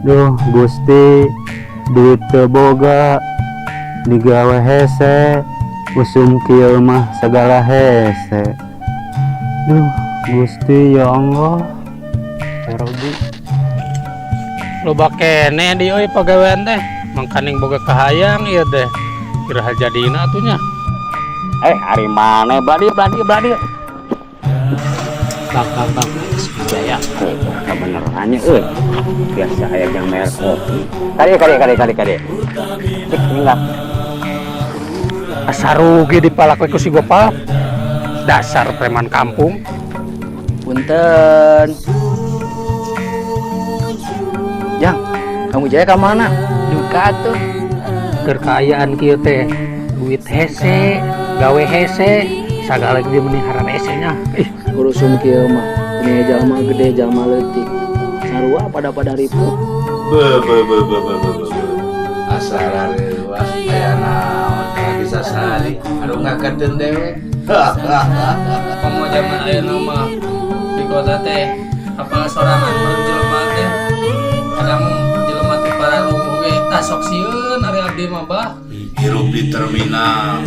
Duh Gusti, duit teu boga, digawe hese, usum kieu mah sagala hese. Duh Gusti, ya Allah. Ya Rabbi. Loba keneh di euy pagawean teh. Mangkaning boga kahayang ieu teh. Iraha jadina atuh nya. Ari maneh bladi bladi bladi. Bang bang bang, Jaya. Kebenarannya euy. Biasa aya yang merek kopi. Kade kade kade kade kade. Cik enggak. Asa rugi dipalak we ku si Gopal. Dasar preman kampung. Punten. Jang, kamu Jaya ka mana? Duka tuh. Keur kaayaan kieu teh, duit hese, gawe hese, sagala ge meni hararese nya. Ih, Urusum kieu mah, ini jalma gede jalma leutik. Sarua pada-pada ripuh. Be be be be be be be. Asa rareuwas aya naon lagi sasari aduh ngakateun dewek. Komo zaman ayeuna mah di kota teh apal sorangan meureun jelema teh. Kadang jelema teh pararuguh ge tah sok sieun ari abdi mah bah. Hirup di terminal,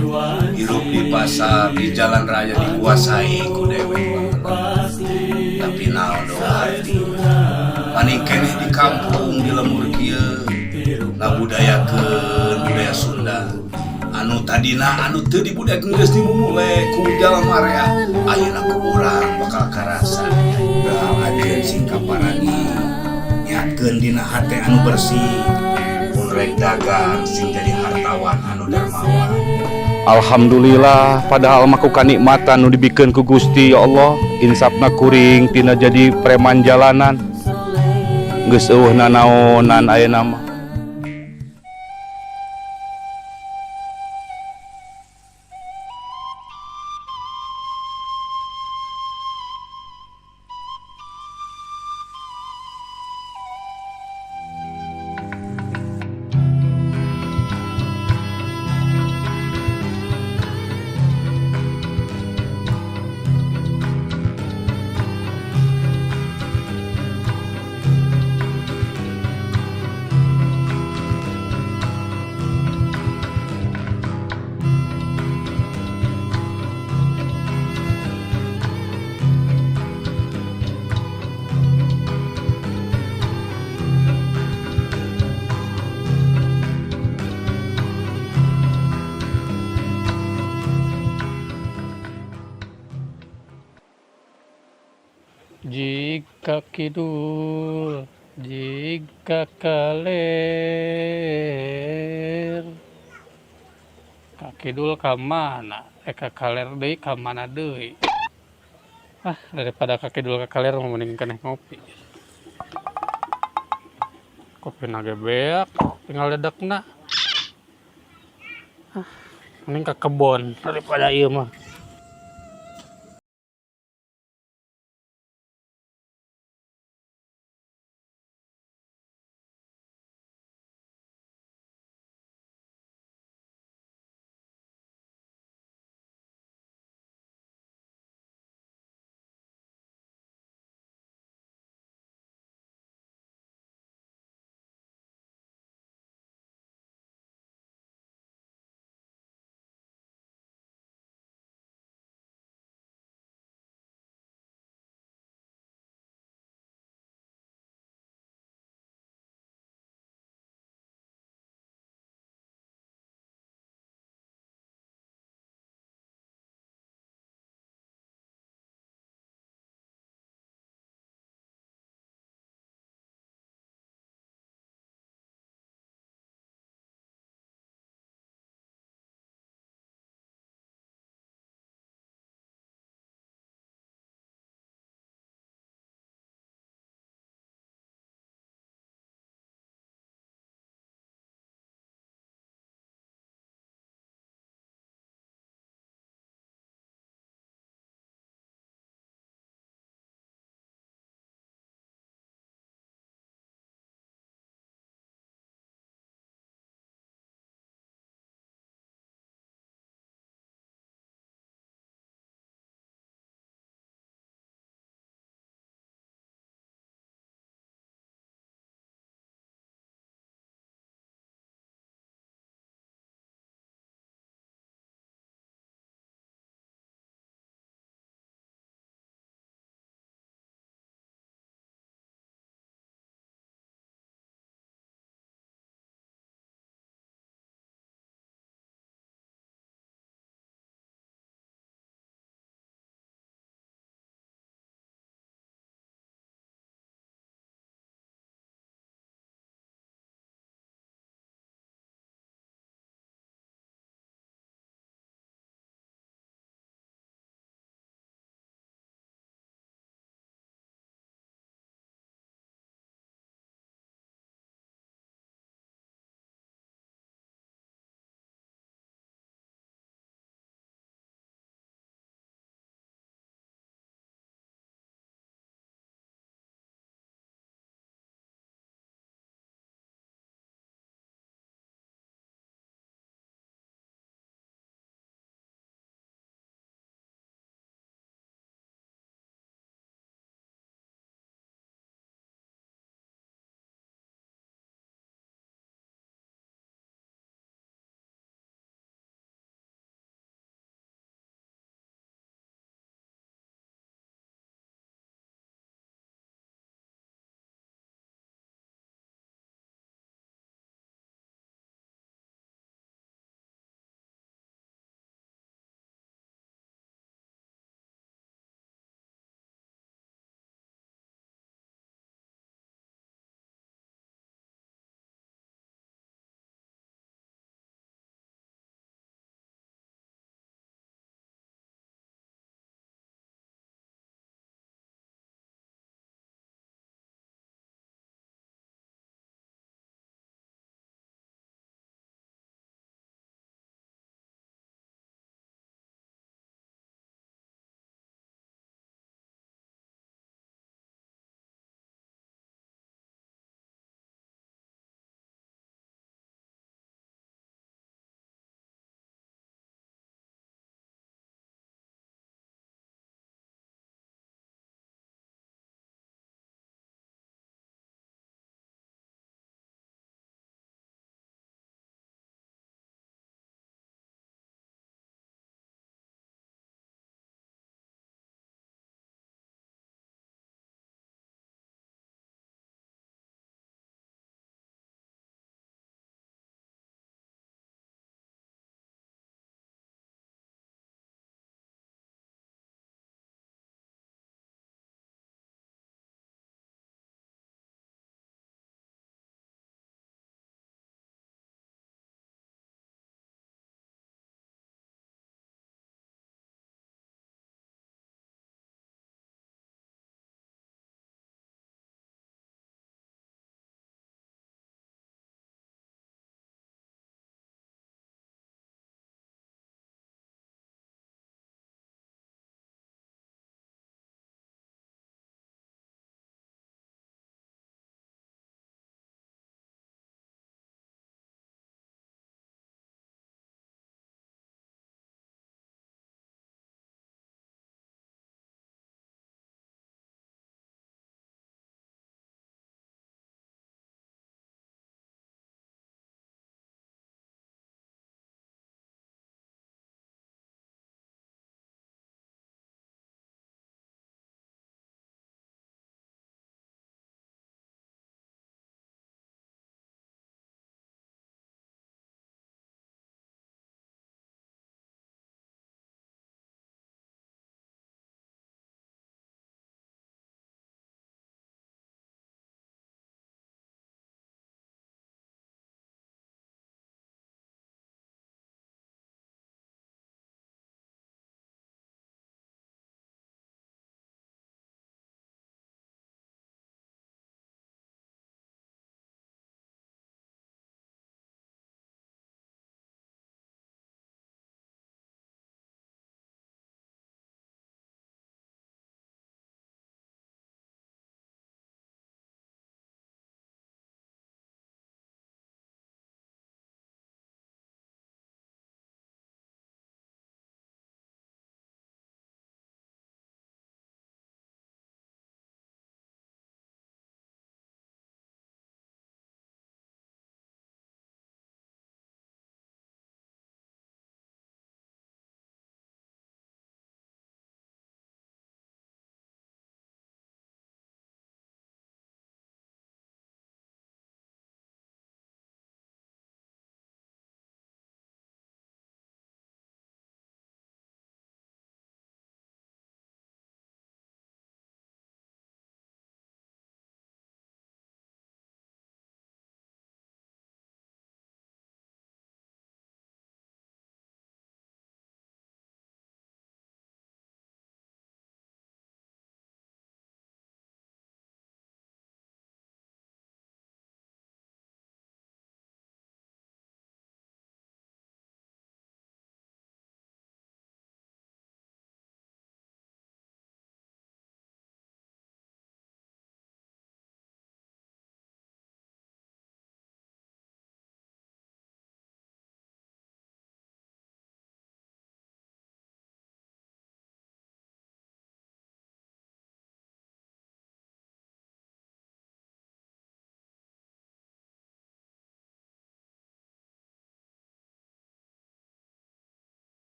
hirup di pasar, di jalan raya dikuasai ku dewek banget. Tapi naon doa arti. Maning keneh di kampung di lembur kieu ngabudayakeun budaya Sunda. Anu tadina anu teu dibudayakeun geus dimumule ku jalma rea. Ayeuna ku urang bakal karasa. Doakeun sing kaparagi. Niatkeun dina hate anu bersih. Mun rek dagang sing jadi hartawan anu dermawan. Alhamdulillah, padahal mah ku kanikmatan nu dibikeun ku Gusti ya Allah, insafna kuring tina jadi preman jalanan. Geus eueuh nanaonan ayeuna mah. Jika kidul, jika kaler. Ka kidul ka mana? Ka kaler deui ka mana deui? Ah, daripada ka kidul ka kaler mah mending keneh ngopi. Kopina ge beak, tinggal dedekna. Ah, mending ka kebon daripada ieu mah.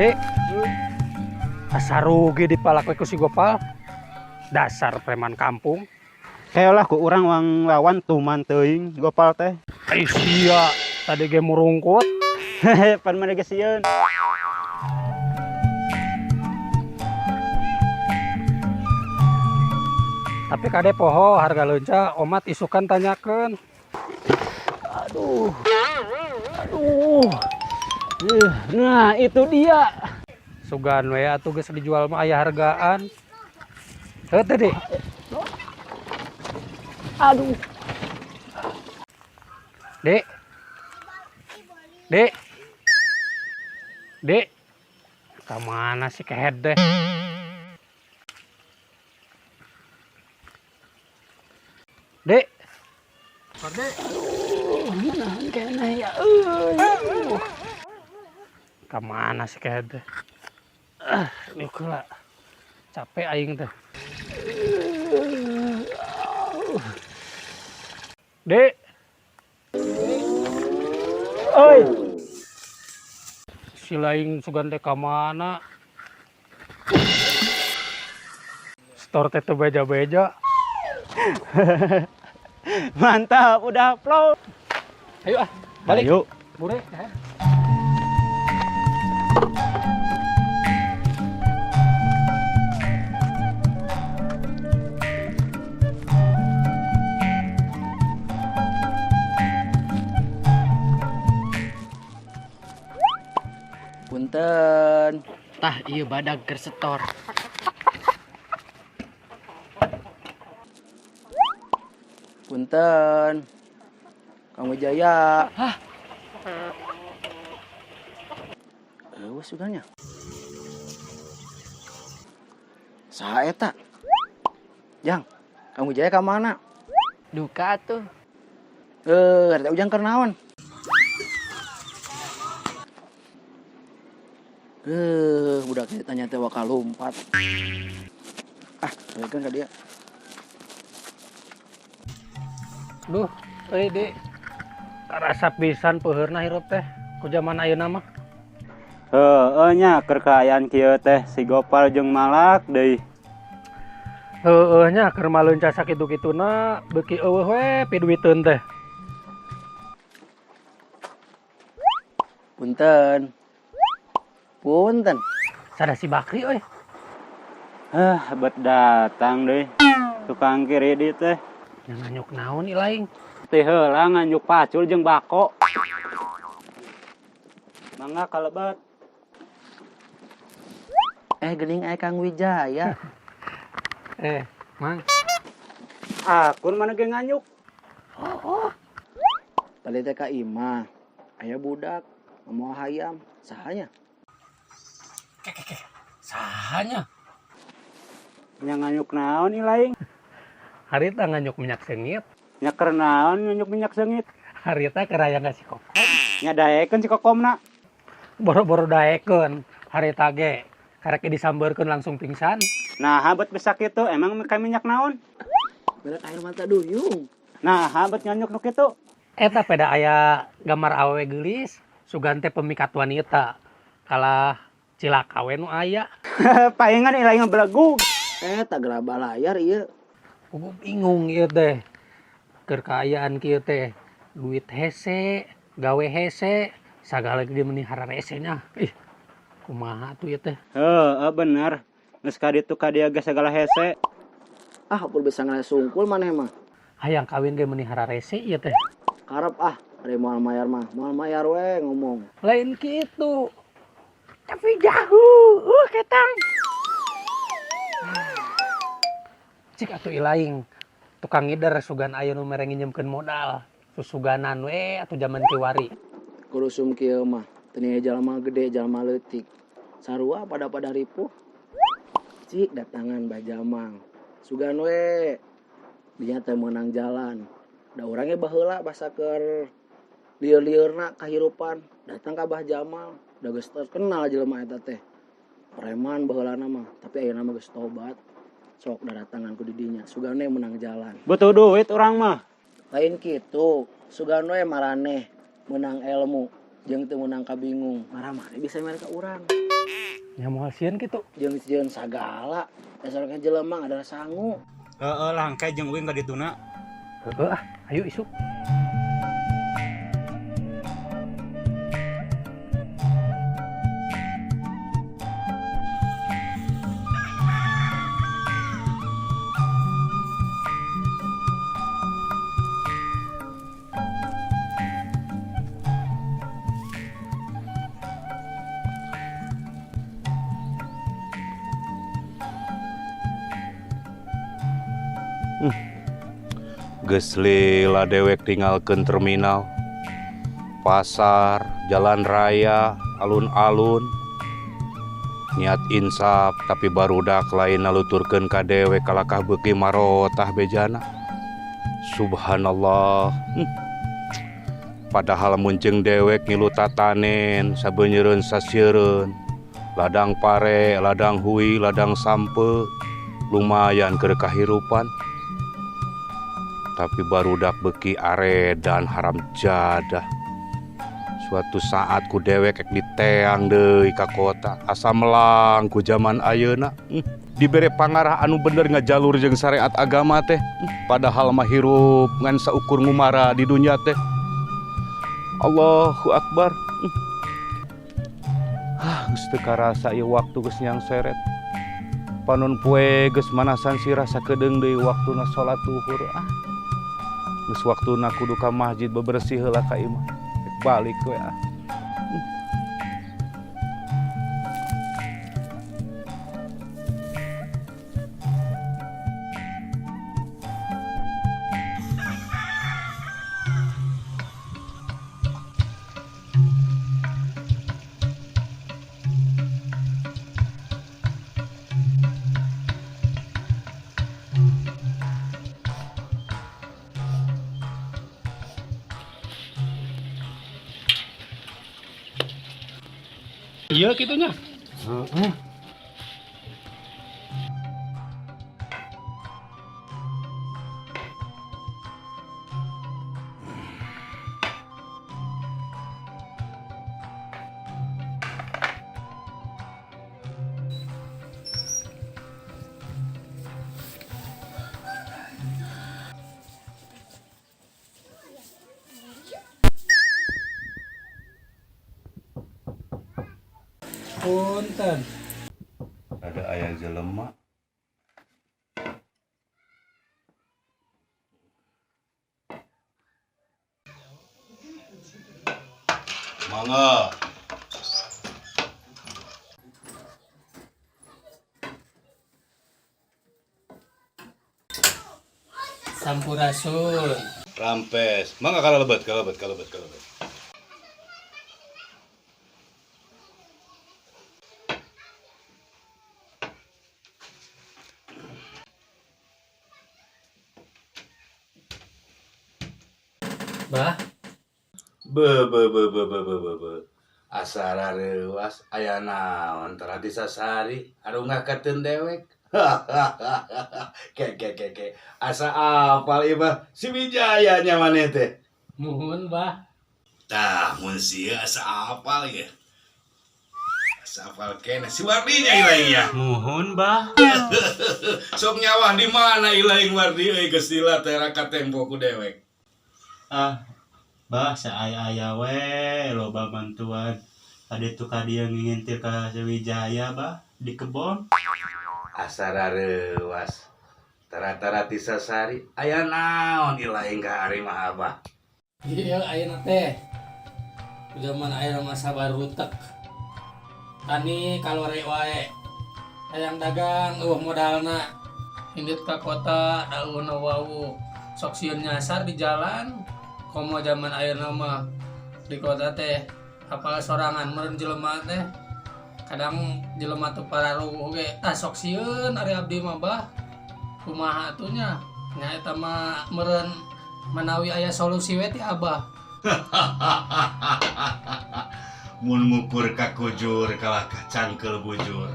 Dek. Asa rugi dipalak we ku si Gopal. Dasar preman kampung. Kayolah ku urang wang lawan tuman teuing Gopal teh. Ai sia, tadi ge murungkut. Hehe, pan maneh ge sieun. Tapi kade poho harga leunca omat isukan tanyakeun. Aduh. Aduh. Nah, itu dia. Sugan we atuh geus dijual mah aya hargaan. Heuh teh, Dik. Aduh. Dek. Dek. Dek. Ka mana sih kehed deh? Dek. Aduh, nahan keneh ya euy. Ka mana sih kehed teh? Liuk heula. Capek aing teh. Dek. Oi. Si laing sugan teh ka mana? Store teh teu beja-beja. Mantap, udah upload. Ayo ah, balik. Ayo. Bure. Punten. Tah ieu badag keur setor. Punten. Kang Wijaya. Hah? Eueuh sugannya. Saha eta? Jang, Kang Wijaya ka mana? Duka atuh. Eta Ujang keur naon? Budak teh tanya teh bakal lompat. Ah, balikan ka dia. Duh, euy Dik. Karasa pisan peuheurna hirup teh ku jaman ayeuna mah. Heueuh nya keur kaayaan kieu teh si Gopal jeung malak deui. Heueuh nya keur maleunca sakitu-kituna beuki eueuh we piduiteun teh. Punten. Punten. Sada si Bakri euy. Heh, bet datang deui. Tukang kiri teh. Nya nganyuk naon ieu laing? Teh heula nganyuk pacul jeung bako. Mangga kalebet. Geuning aya Kang Wijaya. Mang. Akun mana ge nganyuk? Oh, oh. Tadi teh ka imah. Aya budak ngomong hayam, sahanya? Kek, sahanya? Nya nganyuk naon ieu laing? Harita nganyuk minyak seungit. Nya keur naon nganyuk minyak seungit? Harita keur aya si Kokom. Nya daekeun si Kokomna. Boro-boro daekeun, harita ge karek disambeurkeun langsung pingsan. Nah, bet bisa kitu emang ka minyak naon? Berat air mata duyung. Nah, bet nganyuk nu kitu. Eta peda aya gambar awewe geulis, sugan teh pemikat wanita. Kalah cilaka we nu aya. Paingan ieu laing belegug. Eta gerabah layar ieu. Gua bingung ieu teh. Keur kaayaan kieu teh, duit hese, gawe hese, sagala ge meuni hararese nya. Ih, kumaha tuh ieu teh? Heueuh, bener. Geus ka ditu ka dieu ge sagala hese. Ah, ukur bisa ngasungkul maneh mah. Hayang kawin ge meuni hararese ieu teh. Karep ah, ari moal mayar mah, moal mayar we ngomong. Lain kitu. Tapi jauh, ketang. Cik atuh ilaing tukang ngider sugan aya nu mere nginjemkeun modal. Susuganan we atuh jaman kiwari. Kurusum kieu mah, teu jalma gede jalma leutik. Sarua pada-pada ripuh. Cik datangan Bah Jamal. Sugan we dinya teh meunang jalan. Da urang ge baheula basa keur lieur-lieurna kahirupan. Datang ka Bah Jamal, da geus terkenal jelema eta teh. Preman baheulana mah, tapi ayeuna mah geus tobat. Sok daratangan ku didinya, sugan we meunang jalan. Butuh duit urang mah. Lain kitu, sugan we maraneh meunang ilmu jeung teu meunang kabingung. Maramane bisa mere ka urang. Nya moal sieun kitu. Jeung sieun sagala. Dasar ka jelema adalah sangu. Heeh lah engke jeung uing ka dituna. Heeh ah, ayo isuk. Geus lila dewek tinggalkeun terminal, pasar, jalan raya, alun-alun. Niat insaf tapi barudak lain naluturkeun ka dewek kalakah beuki marotah bejana. Subhanallah. Padahal mun jeung dewek ngilu tatanen sabeunyereun sasiereun. Ladang pare, ladang hui, ladang sampe, lumayan keur kahirupan. Tapi barudak beuki aredan haram jadah. Suatu saat ku dewek ek diteang deui ka kota, asa melang ku jaman ayeuna. Dibere pangarah anu bener ngajalur jeung syariat agama teh. Padahal mah hirup ngan saukur ngumara di dunya teh. Allahu Akbar. Ah, geus teu karasa ieu waktu geus nyangseret. Panon poe geus manasan sirah sakedeung deui waktuna salat zuhur. Ah. Geus waktuna kudu ka masjid bebersih heula ka imah. Balik we ah. Iya kitunya. Heeh. Punten. Ada aya jelema. Mangga. Sampurasun. Rampes. Mangga kalebet, kalebet, kalebet, kalebet. Bah. Be be be be be be be be. Asa rareuwas aya naon tara disasari arungah kateun dewek. Ke ke ke ke. Asa apal ieu mah si Wijaya nya maneh teh. Muhun, Bah. Tah mun sieun asa apal ieu. Asa apal keneh si Wardi nya ilaing nya. Muhun, Bah. Sok nyawah di mana ilaing Wardi euy geus lila teh raka tempo ku dewek. Ah, Bah, saaya-aya we loba bantuan. Tadi tuh ka dieu ngintil ka Sriwijaya, Bah, di kebon. Asa rareuwas. Tara-tara tisasari aya naon ilaing ka ari mah Abah. Iya ayeuna teh. Zaman ayeuna mah sabar rutek. Tani kalore wae. Hayang dagang eueuh modalna. Indit ka kota dauna wau. Sok sieun nyasar di jalan. Komo zaman ayeuna mah di kota teh apal sorangan meureun jelema teh. Kadang jelema teu pararuguh ge tah sok sieun ari abdi mah Bah. Kumaha atuh nya? Nya eta mah meureun manawi aya solusi we ti Abah. Mun mukur ka kujur kalah ka cangkeul bujur.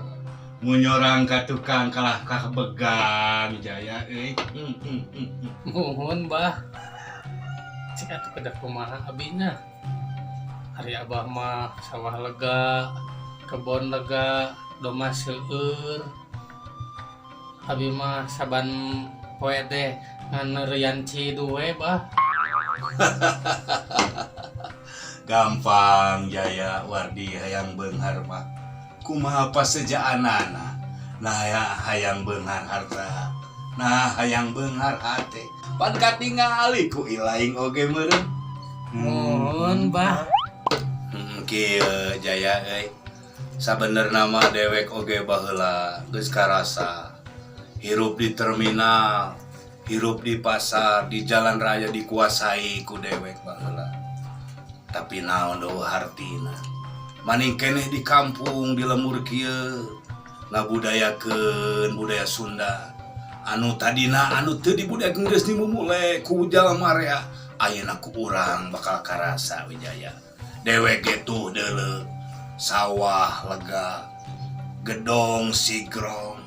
Mun nyorang ka tukang kalah ka begang jaya euy. Muhun Bah. Cik atuh kedah kumaha abinya. Ari Abah mah sawah lega, kebon lega. Domba seueur. Abi mah saban poe teh ngan neureuyan ciduh we, Bah. Gampang Jaya Wardi hayang beunghar mah. Kumaha pasejaanana? Nah ya hayang beunghar harta. Nah hayang beunghar hate. Pan katingali ku ilaing oge meureun. Muhun, Bah. Kieu Jaya euy. Sabenerna mah dewek oge baheula geus karasa. Hirup di terminal, hirup di pasar, di jalan raya dikuasai ku dewek baheula. Tapi naon deui hartina. Maning keneh di kampung di lembur kieu ngabudayakeun budaya Sunda. Anu tadina anu teu dibudayakeun geus dimumule ku jalma rea. Ayeuna ku urang bakal karasa Wijaya. Dewek ge tuh deuleu sawah lega, gedong sigrong,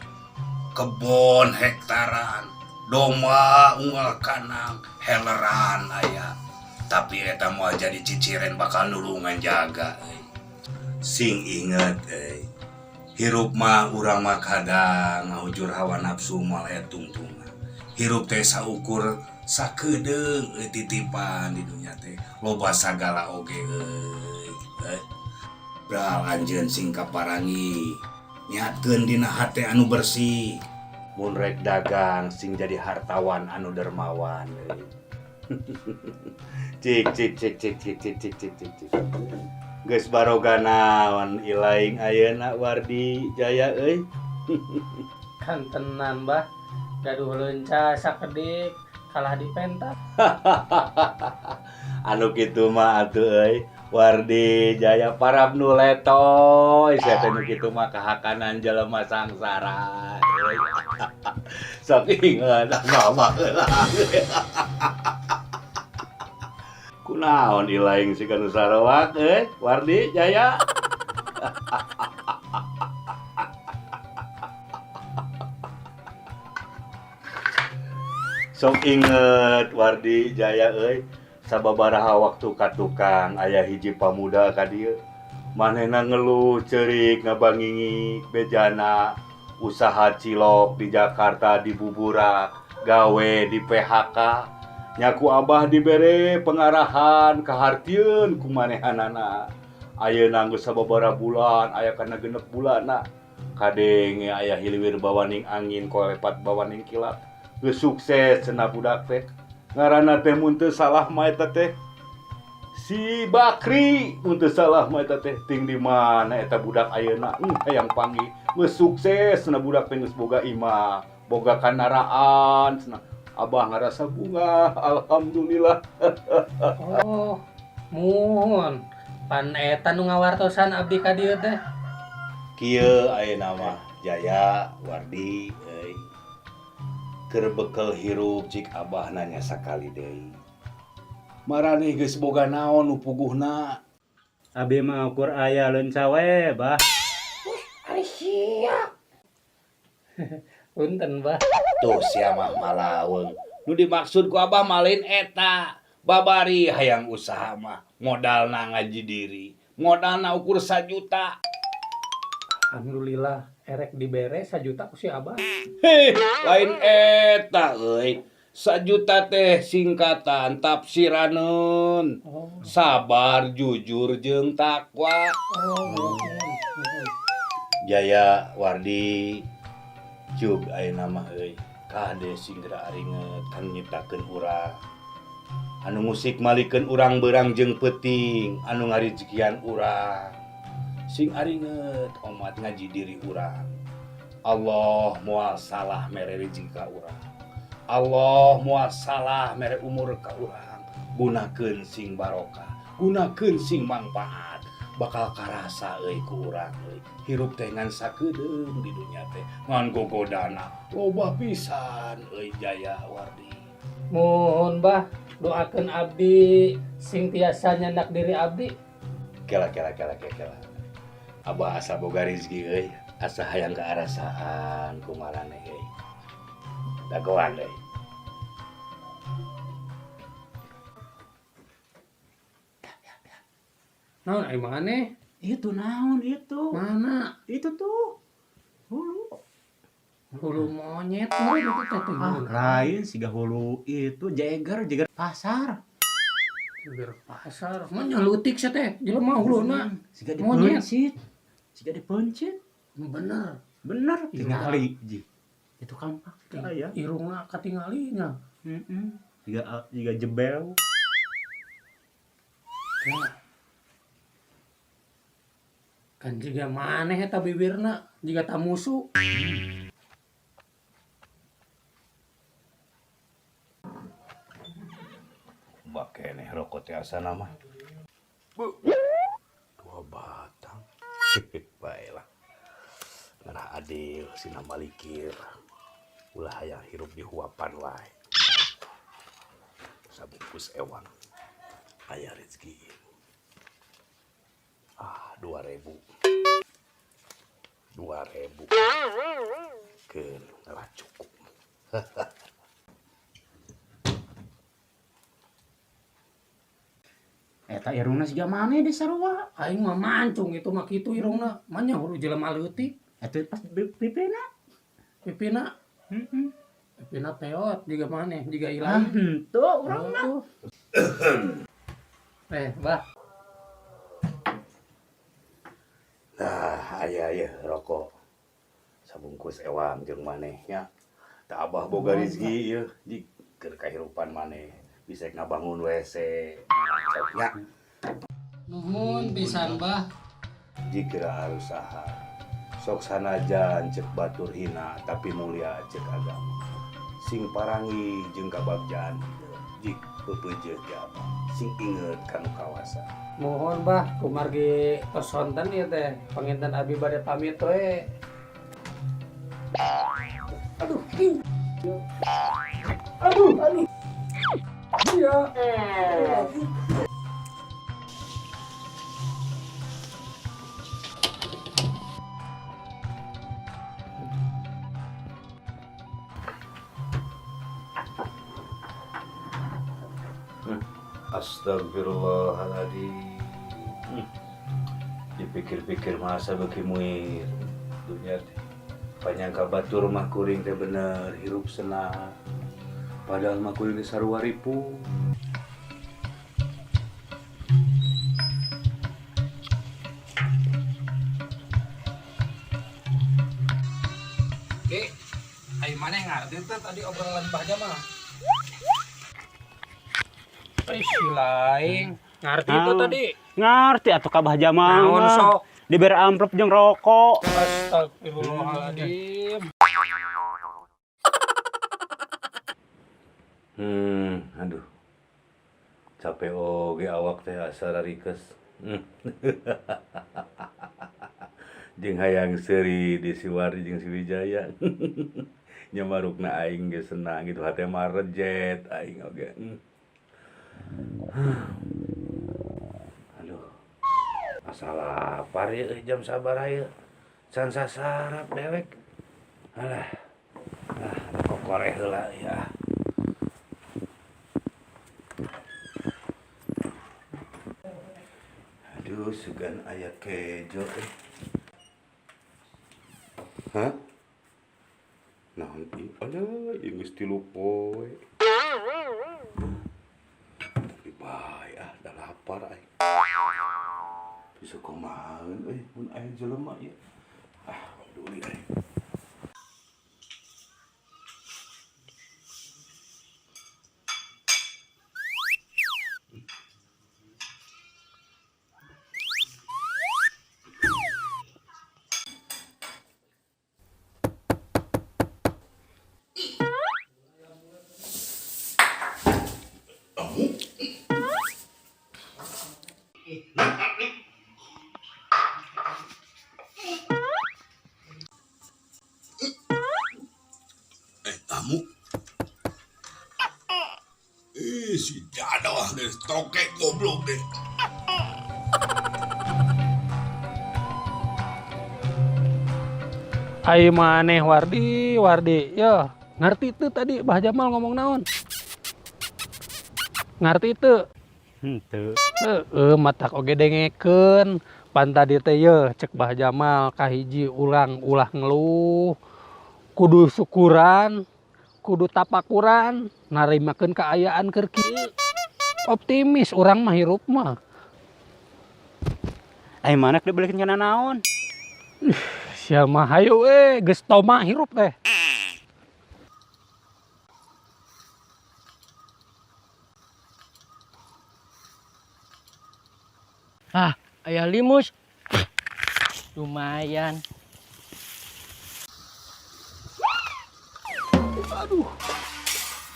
kebon hektaran, domba unggal kanang, heleran aya. Tapi eta moal jadi ciciren bakal nulungan jaga euy. Sing inget euy. Hirup mah urang mah kadang ngahujur hawa nafsu moal aya tungtungan. Hirup teh saukur sakedeung euy titipan di dunya teh. Loba sagala oge euy. Bral anjeun sing kaparangi. Niatkeun dina hate anu bersih. Mun rek dagang sing jadi hartawan anu dermawan euy. Cik cik cik cik cik cik cik cik cik cik. Geus baroga naon ilaing ayeuna Wardi Jaya euy. Kan tenan, Bah. Gaduh leunca sakedik kalah dipenta. Anu kitu mah atuh euy. Wardi Jaya parab nu letoy sia teh nu kitu mah kahakanan jelema sangsara euy. Sok inget mama heula. Kunaon ilaing siga nu sarawak euy Wardi Jaya. Sok inget Wardi Jaya euy. Sababaraha waktu ka tukang aya hiji pamuda ka dieu. Manehna ngeluh ceurik ngabangingik bejana usaha cilok di Jakarta dibubura gawe di PHK. Nya ku abah dibere pengarahan kahartieun ku manehanana. Ayeuna geus sababaraha bulan aya kana 6 bulanna. Kadenge aya hiliwir bawaning angin kolepat bawaning kilat. Geus sukses cenah budak teh. Ngaranna teh mun teu salah mah eta teh si Bakri, mun teu salah mah eta teh ting di mana eta budak ayeuna hayang panggih geus sukses cenah budak teh geus boga imah, boga kandaraan cenah. Abah ngarasa bungah, alhamdulillah. Oh, muhun. Pan eta nu ngawartosan abdi ka dieu teh. Kieu ayeuna mah Jaya Wardi euy. Keur bekel hirup cik abah nanya sakali deui. Maraneh geus boga naon nu puguhna? Abi mah ukur aya leunca we, Bah. Ari sia. Punten, Bah. Tuh sia mah malaweung. Nu dimaksud ku abah mah lain eta. Babari hayang usaha mah modalna ngaji diri. Modalna ukur 1 juta. Alhamdulillah erek dibere 1 juta ku si abah. Heh, lain eta euy. 1 juta teh singkatan tafsiraneun. Oh. Sabar, jujur jeung takwa. Oh. Jaya Wardi cug ayeuna mah euy. Kade sing geura aringet kan nyiptakeun urang. Anu musik malikeun urang beurang jeung peuting, anu ngarijikian urang. Sing aringet omat ngaji diri urang. Allah moal salah mere rezeki ka urang. Allah moal salah mere umur ka urang. Gunakeun sing barokah, gunakeun sing mangpaat. Bakal karasa euy ku urang euy. Hirup teh ngan sakedeung di dunya teh, ngan gogodana loba pisan euy Jaya Wardi. Muhun Bah, doakeun abdi sing tiasa nyandak diri abdi. Kela kela kela kela kela. Abah asa boga rezeki euy, asa hayang kaarasaan ku maraneh euy. Dagoan euy. Naon ai maneh? Itu naon itu? Mana? Itu tuh. Hulu. Hulu monyet meureun itu teh teh Ah, hulu. lain siga hulu itu jeger, jeger pasar. Jeger pasar. Mah nya leutik sia teh, jelema huluna. Siga Monyet. dipeuncit. Siga dipeuncit. Bener. Bener tingali ji. Itu kampak aya. Irungna katingali nya. Heeh. Siga siga jebel. Ya. Kan jiga maneh eta bibirna, jiga tamusu. Bakeneh rokok teh asana mah. Dua batang. Baiklah. Ngarah adil sina malikir. Ulah hayang hirup di huapan wae. Sabungkus ewang. Aya rezeki. Ah, 2000. 2000. Keun ngarah cukup. Eta irungna siga maneh di sarua. Aing mah mancung itu mah kitu irungna. Mah nya hulu jelema leutik. Eta pas pipina. Pipina. Heeh. Pipina peot jiga maneh, jiga Ah, ilang. henteu urang mah. Bah. Nah, aya ye rokok. Sabungkus ewang jeung maneh nya. Tah abah boga rezeki ieu jig keur kahirupan maneh. Bisa ngabangun WC. Sok nya. Nuhun pisan, Bah. Jika usaha. Sok sanajan cek batur hina tapi mulia cek agama. Sing parangi jeung kabagjaan jik peupeujeuh ti abah. Sing inget kanu kawasa. Mohon Bah, kumargi tos sonten ieu teh. Panginten abi bade pamit we. Aduh. Aduh, aduh. Iya. Astagfirullahaladzim. Dipikir-pikir masa beuki muir dunia teh. Panyangka batur mah kuring teh bener hirup senang. Padahal mah kuring teh sarua ripuh. Ki, ai maneh ngarti teh tadi obrolan Bah Jamal? Ih, si laing. Ngarti itu tadi. Ngarti atuh ka Bah Jamal. Naon mah. sok? Dibere amplop jeung rokok. Astagfirullahaladzim. Aduh. Capek oge awak teh asa rarikes. Jeung hayang seuri di Siwari jeung si Wijaya. Nya marukna aing ge senang gitu hate mah rejet aing oge. Aduh. Asa lapar ieu euy jam sabaraha ieu. Can sasarap dewek. Alah. Ah, kokoreh heula ya. Aduh, sugan aya kejo eh. Hah? Naon ieu? Aduh, ieu geus 3 poe. Tapi bae ah, da lapar aing. Bisa kumaha euy mun aya jelema ieu. Ah, peduli aing. Tamu. Si jadoh deh, tokek goblok deh. Ai maneh Wardi, Wardi. Yo, ngerti teu tadi Bah Jamal ngomong naon? Ngerti teu? Henteu. Heeh, matak oge dengekeun. Pan tadi teh ye cek Bah Jamal kahiji urang ulah ngeluh. Kudu syukuran, kudu tapakuran, narimakeun kaayaan keur kieu. Optimis urang mah hirup mah. Ai mana dibelikeun kana naon? Sia mah hayu we geus toma hirup teh. Ah, aya limus. Lumayan. Aduh.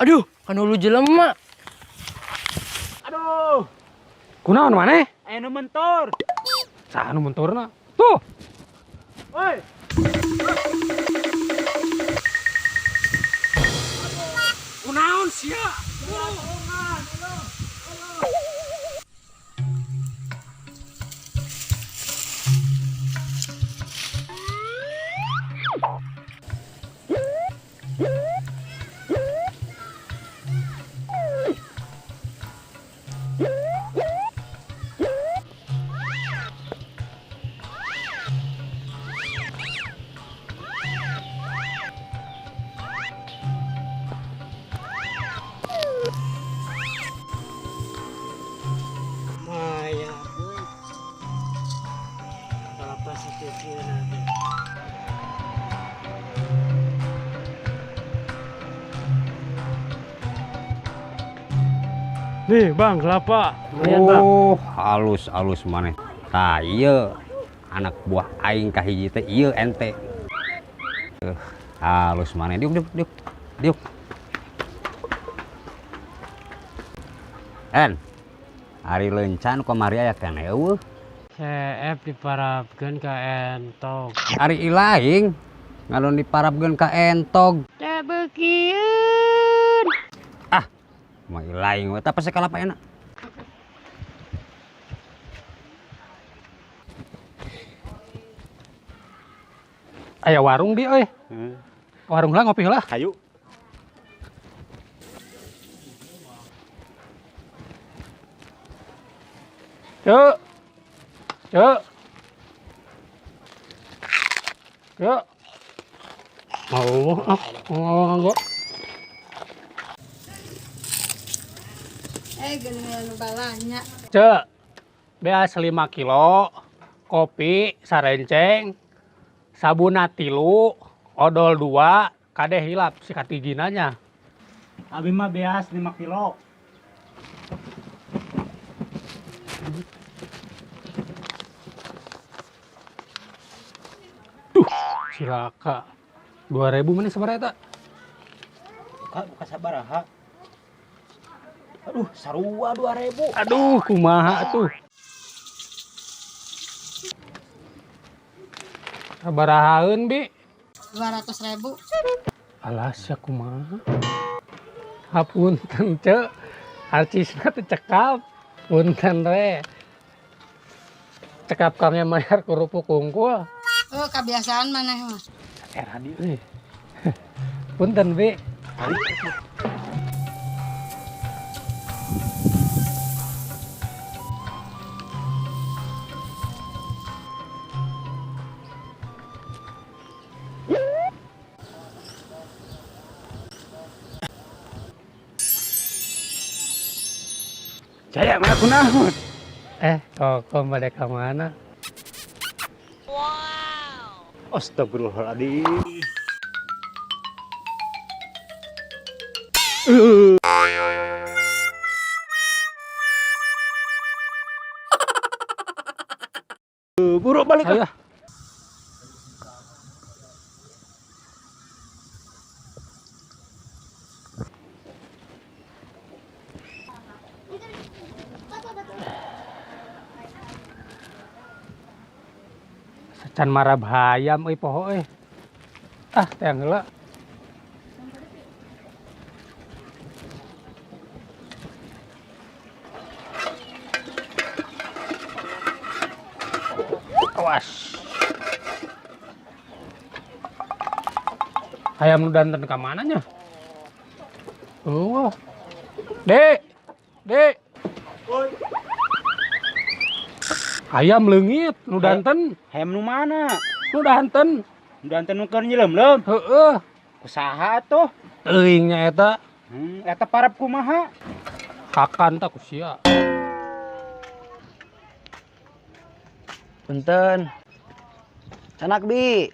Aduh, kan ulu jelema. Aduh. Kunaon maneh? Aya nu mentor. Saha nu mentorna? Tuh. Woi. Kunaon sia? Nih bang, kelapa. Oh, halus-halus maneh. Tah ieu anak buah aing kahiji teh ieu ente. Halus maneh. Diuk diuk diuk. Diuk. En. Ari leuncan kamari aya keneh eueuh. CF diparabkeun ka entog. Ari ilaing ngalun diparabkeun ka entog. Teh beukieun. Ah, mah ilaing we tah pese kalapa enak. Aya warung di euy. Warung lah ngopi lah. Hayu. Cuk. Cuk. Cuk. Allah, ah, Allah. Geuningan nu balanya. Cek, beas 5 kilo, kopi sarenceng, sabuna 3, odol 2, kade hilap si katiginanya. Abi mah beas 5 kilo. Duh, cilaka. 2000 mana sabaraha eta? Buka, buka sabaraha. Aduh, sarua 2000. Aduh, kumaha tuh. Sabarahaeun, Bi? 200.000. Alah, sia kumaha. Hapunten, Cek. Arcisna teh cekap. Punten we. Cekap kami mayar kerupuk kungkul. Oh, kebiasaan maneh mah. Era di euy. Punten, Bi. Jaya, mana kunaon? Kok balik ke mana? Wow. Astagfirullahaladzim. Buruk balik. Ayo. Can marab hayam euy poho euy. Ah, teh heula. Awas. Hayam nu danten ka mana nya? Oh. Dek. Dek. Hayam leungit nu danten. Hayam nu mana? Nu danten. Nu danten nu keur nyileum-leum. Heeh. Kusaha atuh? Teuing nya eta. Eta parab kumaha? Kakan tak ku sia. Punten. Canak bi.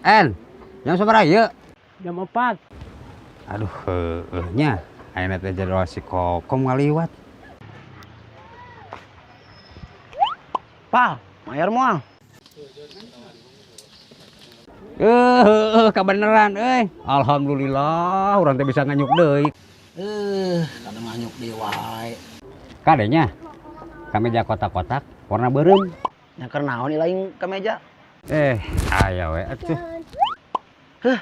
En, jam sabaraha ieu? Jam 4. Aduh, heueuh nya. Ayeuna teh jadwal si Kokom ngaliwat. Pal, mayar moal. Heueuh, kabeneran euy. Alhamdulillah urang teh bisa nganyuk deui. Kada nganyuk deui wae. Kadenya kameja kotak-kotak warna beureum. Nya keur naon lain kameja? Aya we atuh. Heuh,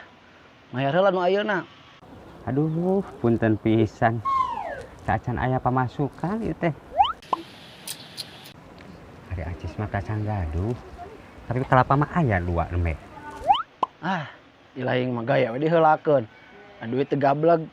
mayar heula nu ayeuna. Aduh, punten pisan. Tacan aya pamasukan ieu teh. Ari acis mah tacan gaduh. Tapi kalapa mah aya dua nembe. Ah, ilaing mah gaya we diheulakeun. Duit teu gableg.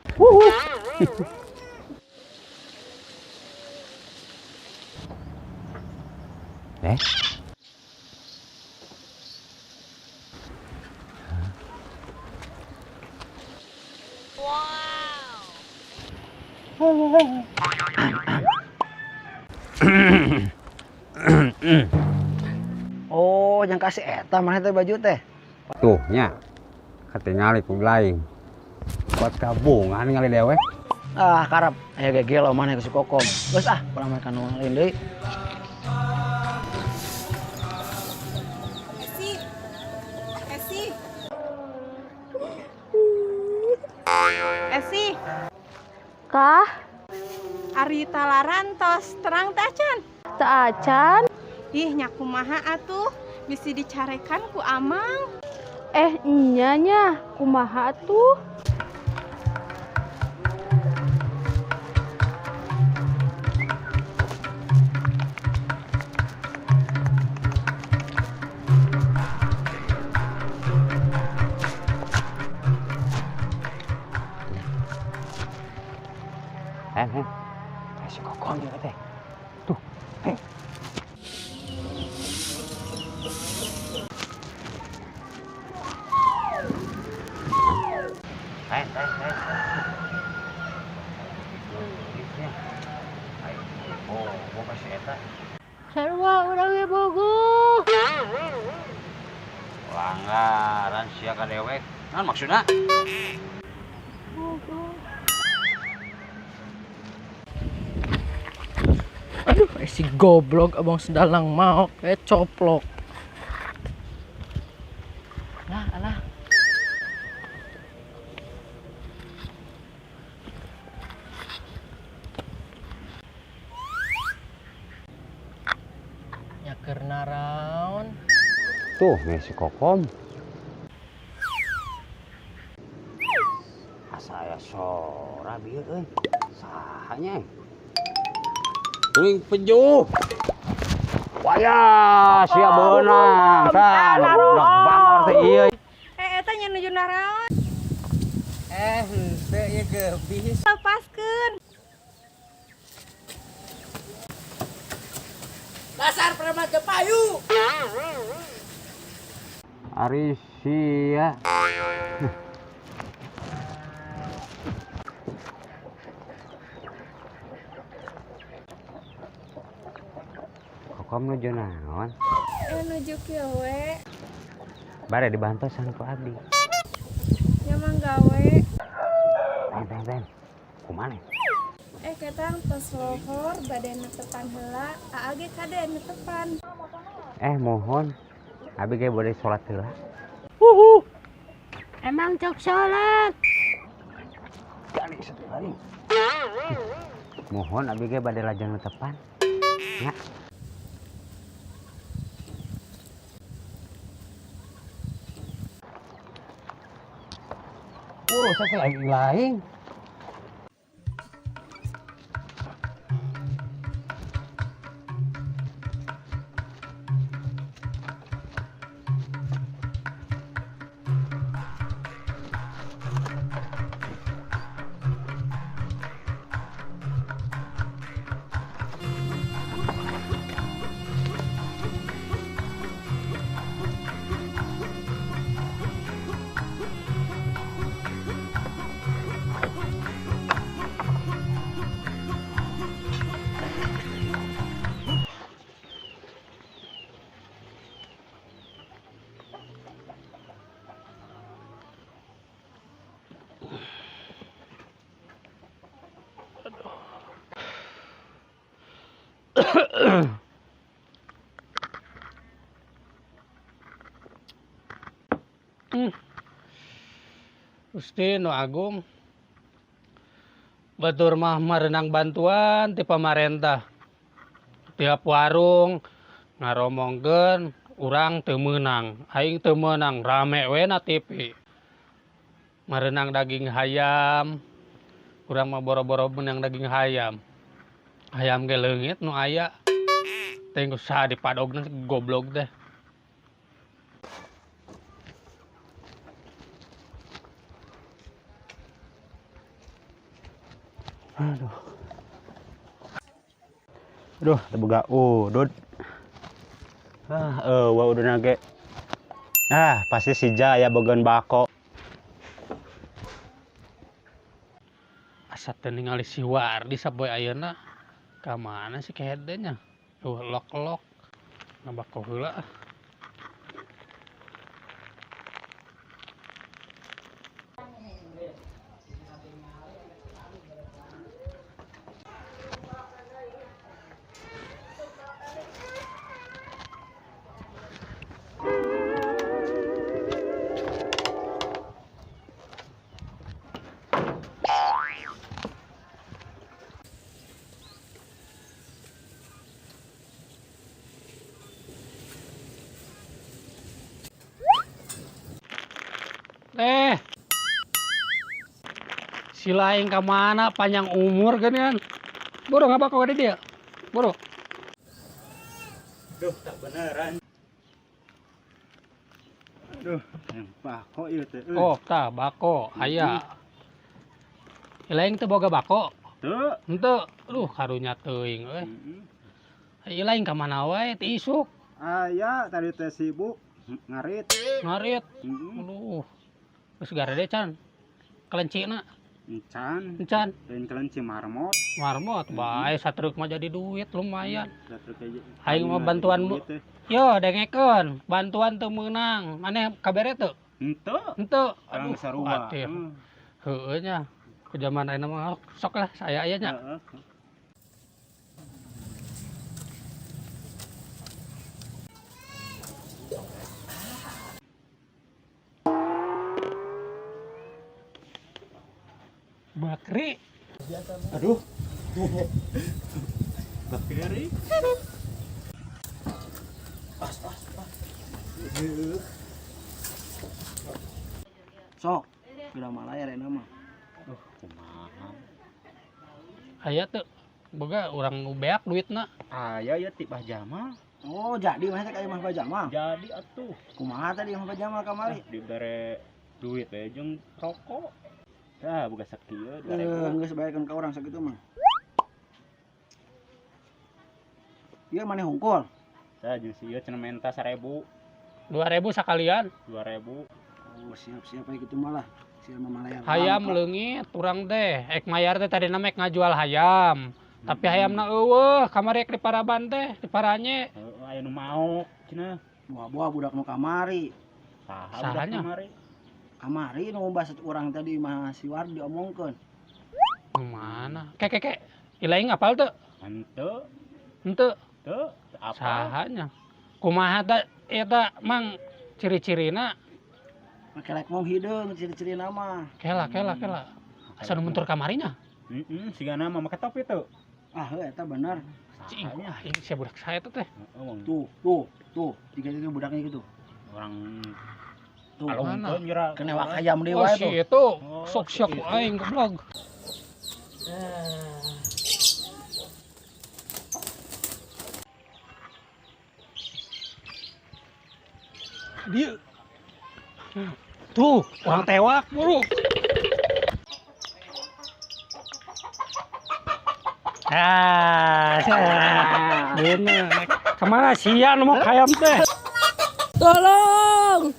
Oh, yang kasih eta mana teh baju teh? Tuh nya. Katingali ku lain. Buat kabungan ngali dewek. Ah, karep aya ge gelo maneh ka si Kokom. Geus ah, urang mah ka nu lain deui. Esi. Esi. Esi. Kah? Ari talaran tos terang teh acan. Teu acan. Ih, nya kumaha atuh? Bisi dicarekan ku Amang. Nya nya, kumaha atuh? Si Kokom ieu teh. Tuh, hei. Sarua urang ge bogoh. Langgaran sia ka dewek. Naon maksudna? Bogoh. Aduh, si goblok abang sedalang maok, coplok. Alah, alah. Nyaker naraon. Tuh, nih si Kokom. Asa aya sora bieu euy. Saha nya? Tuing pejuh. Waya, sia beunang. Tah, budak bangor teh ieu. Eta nya nuju naraon? Henteu ieu geubis. Lepaskeun. Dasar preman teu payu. Ari sia. Kokom nuju naon? Nuju kieu we. Bare dibantosan ku abdi. Nya mah gawe. Ten. Kumaha? Ketang tos lohor bade netepan heula, aa ge kade netepan. Mohon. Abi ge bade salat heula. Wuhu. Emang cok salat. Kali satu kali. Mohon abi ge bade lajeng netepan. Ya. Urusan teh aing lain. Gusti nu Agung. Batur mah merenang bantuan ti pamarentah. Tiap warung ngaromongkeun urang teu meunang, aing teu meunang rame we na TV. Merenang daging hayam, urang mah boro-boro meunang daging hayam. Hayam ge leungit nu aya. Teh geus saha dipadogna goblok teh. Aduh. Aduh, teu boga udud. Ah, eueuh ududna ge. Ah, pasti si Jaya bogaeun bako. Asa teu ningali si Wardi sapoe ayeuna. Ka mana si kehede nya? Eueuh lok-lok. Ngabako heula ah. Si lain ka mana panjang umur geuningan. Boro ngabako ka di dieu. Boro. Duh, tak beneran. Aduh, yang bako ieu teh. Oh, tah bako aya. Ilaing teu boga bako? Teu. Henteu. Aduh, karunya teuing euy. Ieu lain ka mana wae ti isuk? Aya tadi teh sibuk ngarit. Ngarit. Aduh. Geus garede can. Kelencina. Encan. Encan. Lain kelenci marmot. Marmot bae satruk mah jadi duit lumayan. Satruk aja. Aing mah bantuan bu. Yo dengekeun, bantuan teu meunang. Maneh kabere teu? Henteu. Henteu. Aduh, sarua. Heueuh nya. Ku jaman ayeuna mah sok lah saya aya nya. Heeh. Bakri. Aduh. Bakri. Pas, pas, pas. Sok, bila malayar ya nama. Duh, kumaha. Aya teu boga urang nu beak duitna. Aya ya ti Bah Jamal. Oh, jadi mah teh ka imah Bah Jamal. Jadi atuh. Kumaha tadi imah Bah Jamal kamari? Dibere duit we jeung rokok. Tah boga sakieu 2000. Geus bayarkeun ka urang sakitu mah. Ieu maneh hungkul. Tah jeung si ieu cenah menta 1000. 2000 sakalian. 2000. Oh, siap-siap aya kitu mah lah. Sia mah malayar. Hayam leungit urang teh. Ek mayar teh tadina mah ek ngajual hayam. Tapi hayamna eueuh kamari ek di Paraban teh, di Paranye. Heeh, aya nu maok cenah. Buah-buah budak nu kamari. Saha budak kamari? Kamari nu bahasa urang tadi mah si Wardi diomongkeun. Nu mana? Ke ke ke. Ilaing apal teu? Henteu. Henteu. Teu, apal. Sahanya. Kumaha ta eta Mang ciri-cirina? Make lek mong hideung ciri-cirina mah. Kela kela kela. Asa nu mentur kamarinya? Heeh, sigana mah make topi teu. Ah, heuh eta bener. Cing, aing sia budak saya teh. Tuh, tuh, tuh, tiga itu budaknya gitu. Orang tuh, mana? Kena wak ayam deui wae tuh. Si itu sok-sok aing goblok. Dia tuh orang tewak buru. Ah, bener. Kemana sia nu mau hayam teh? Tolong,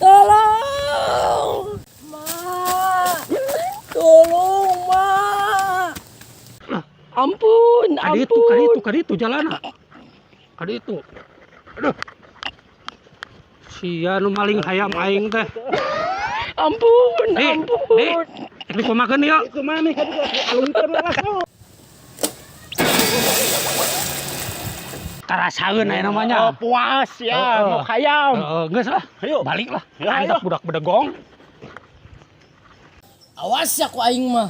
tolong, Ma, tolong Ma. Ampun, ampun. Kadi itu jalana. Kadi itu. Aduh. Sia nu maling hayam aing teh. Ampun, ampun. Rek dikumakeun ieu. Kumaha nih kadi alungkeun lah. Karasaeun aya namanya. Oh, puas ya, mau hayam. Heeh, geus lah. Ayo. Balik lah. Ayo. Antep budak bedegong. Awas ya ku aing mah.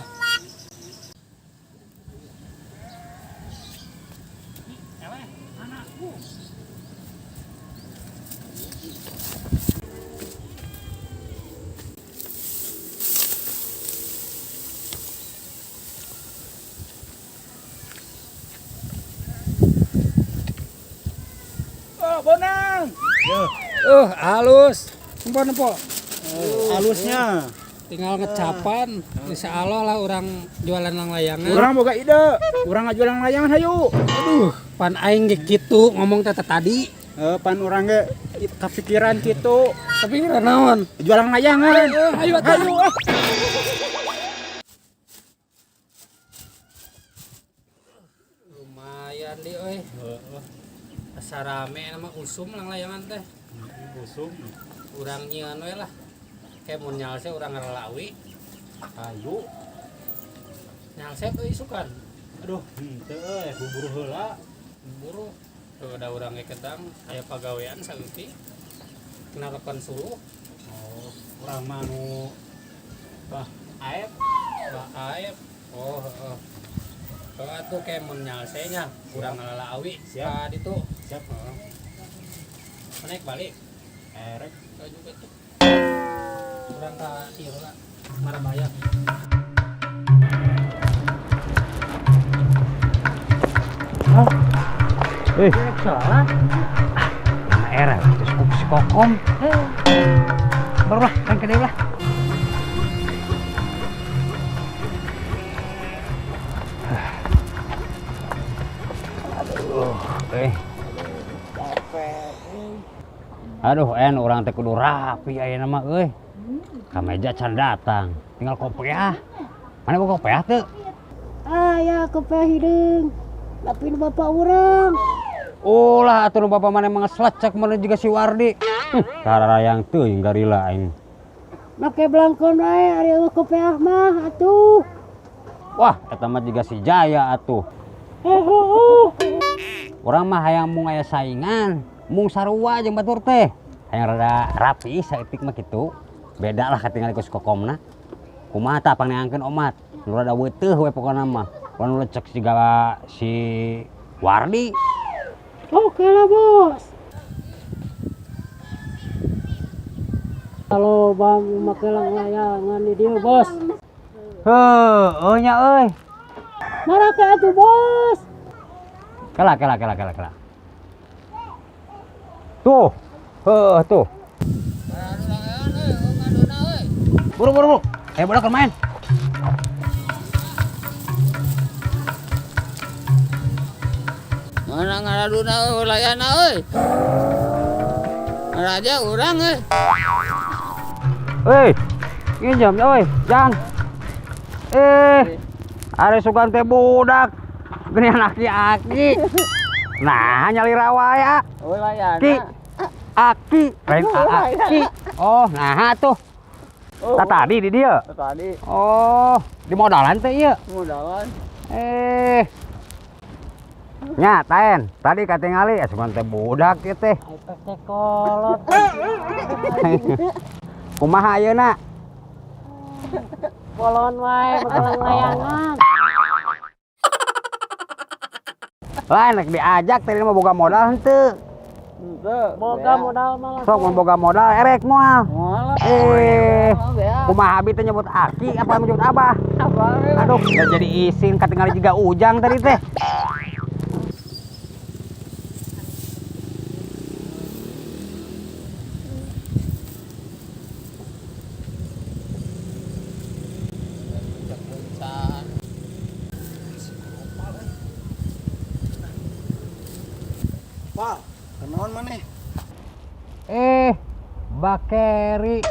Oh, bonang. Halus. Nempo-nempo. Halusnya. Tinggal ngecapan, insya Allah lah orang jualan langlayangan. Urang boga ide, urang ngajual langlayangan hayu. Aduh, pan aing ge kitu ngomong teh tadi. Pan urang ge kepikiran kitu. Kepikiran naon? Jualan layangan. Ayo atuh. Ayo ah. Lumayan di euy. Heeh. Asa rame nama usum langlayangan teh. Usum. Urang nyieun we lah. Kayak mun nyalse urang ngarelawi. Ayo. Nyalse tuh isukan. Aduh, henteu euy, buburu heula. Buru. Tuh ada urang ge ketang aya pagawean saeutik. Kenapa suruh? Oh, urang mah nu Bah Aep. Bah Aep. Oh, heeh. Heeh atuh kayak mun nyalse nya urang ngalalawi. Siap. Ka ditu. Siap. Heeh. Naik balik. Erek. Ka juga tuh. Urang ka ieu heula Marabaya. Eh, salah. Ah, era terus ku si Kokom. Baru lah, kan ke deui lah. Aduh, eh. Aduh, en urang teh kudu rapi ayeuna mah euy. Ka meja can datang, tinggal kopiah. Mana boga kopiah teu? Aya kopiah hideung. Tapi nu bapak urang. Ulah atuh nu bapak maneh mah ngeslecek maneh juga si Wardi. Kararayang teuing garila aing. Make blangkon wae ari eueuh kopiah mah atuh. Wah, eta mah juga si Jaya atuh. Urang mah hayang mung aya saingan, mung sarua jeung batur teh. Hayang rada rapi saeutik mah kitu. Beda lah katingali ku si Kokomna. Kumaha tah pangneangkeun omat? Nu rada weuteuh we pokona mah. Ulah nu lecek siga si Wardi. Oke lah bos. Kalau bang make layangan di dia bos. Heueuh nya euy. Marake atuh bos. Kela kela kela kela kela. Tuh, heueuh tuh. Buru buru buru. Ayo budak main. Mana ngaraduna euy layana euy. Raja urang euy. Hei, nginjem euy, Jang. Ari sugan teh budak. Geuning aki-aki. Nah, nyalira wae ah. Euy layana. Ki. Aki, lain aki. Oh, nah tuh. Oh, tadi di dia. Tadi. Oh, di modalan teh ieu. Modalan. Nya, taen. Tadi katingali sugan teh budak ieu teh. Efek teh kolot. Kumaha ayeuna? Bolon wae bakalan layangan. Lah enak diajak tadi mah boga modal henteu. Henteu. Boga modal mah. Sok mun boga modal erek moal. Kumaha abi teh nyebut aki apa nyebut abah? Abah. Aduh, nggak jadi isin katingali juga Ujang tadi teh. Pak, kenaon maneh? Bakeri.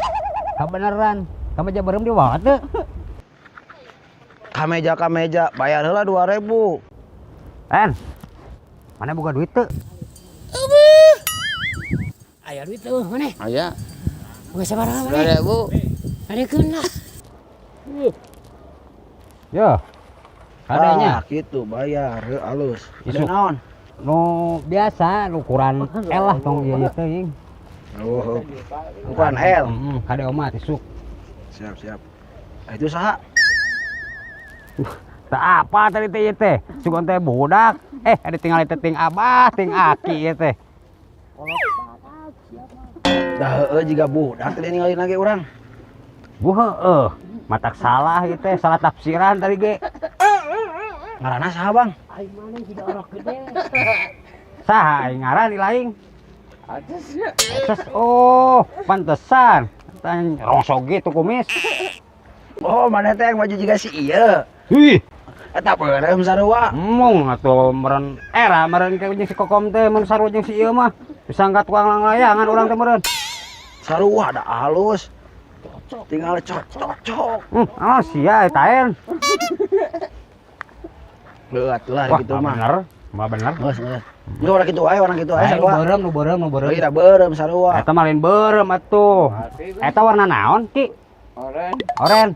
Kebeneran. Kameja berem di bawah teu. Kameja bayar heula 2000. En. Mana boga duit teu? Eueuh. Aya duit teu maneh? Aya. Boga sabaraha maneh? 2000. Adekeun lah. Yo. Kadenya. Ah, kitu bayar heuh alus. Isuk. Ada naon? Nu biasa ukuran L lah tong ieu ieu teuing. Oh, ukuran L. Heeh, kade omat isuk. Siap, siap. Ah, itu saha? Tak apa tadi teh ieu teh. Sugan teh budak. Ada tinggal teh ting abah, ting aki ieu teh. Dah heueuh jiga budak tadi ninggalin lagi urang. Bu heueuh, matak salah ieu teh, salah tafsiran tadi ge. Ngaranna saha, Bang? Aing maneh jiga orok gede. Saha aing ngaran di lain? Aces ya. Aces, oh, pantesan. Tan rongsok gitu kumis. Oh, mana teh yang baju jiga si ieu. Wih. Eta beureum sarua. Mung atuh meureun era meureun ke jeung si Kokom teh mun sarua jeung si ieu mah. Disangka tukang layangan urang teh meureun. Sarua da halus. Tinggal cocok. Ah sia eta en. Leuat lah Wah, gitu mah. Bener, mah bener. Geus, geus. Nu urang kitu wae, urang kitu wae Lain sarua. beureum, nu beureum, nu beureum. Euy, da beureum sarua. Eta mah lain beureum atuh. Eta warna naon, Ki? Oren. Oren.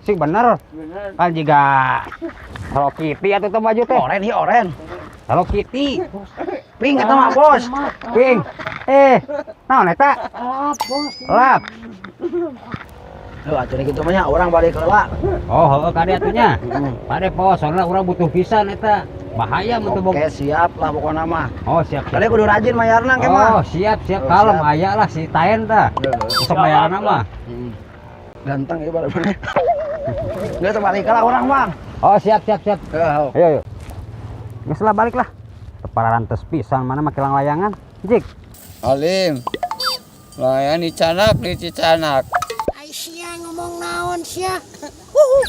Sing bener. Bener. Kan jiga Hello Kitty atuh teh baju teh. Oren ieu oren. Hello Kitty. Pink eta mah, Bos. Pink. Naon eta? Lap, Bos. Lap. Heuh, atuh kitu mah nya urang balik heula. Oh, heueuh kade atuh nya. Pade pos, soalna urang butuh pisan eta. Bahaya mun teu Oke, siap lah pokona mah. Oh, siap, siap. Kade kudu rajin mayarna ke mah. Oh, siap, siap. Oh, Kalem siap. aya lah si Taen tah. Sok mayarna mah. Ganteng ieu balik maneh. Geus balik lah urang, Bang. Oh, siap, siap, siap. Heuh. Ayo, ayo. Geus lah balik lah. Tepararantes pisan mana make langlayangan. Jik. Alim. Layan dicanak, dicicanak. Sia ngomong naon sia.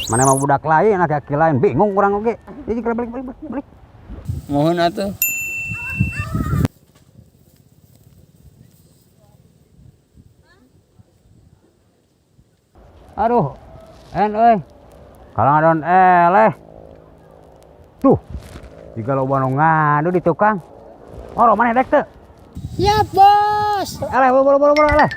Mana mau budak lain, aki-aki lain bingung kurang oge. Jadi balik balik balik balik. Mohon atuh. Aduh, en euy. Kalau ngadon eleh. Tuh. Jika loba nu ngadu di tukang. Oh, mana dek teu? Siap, Bos. Eleh, buru buru buru eleh.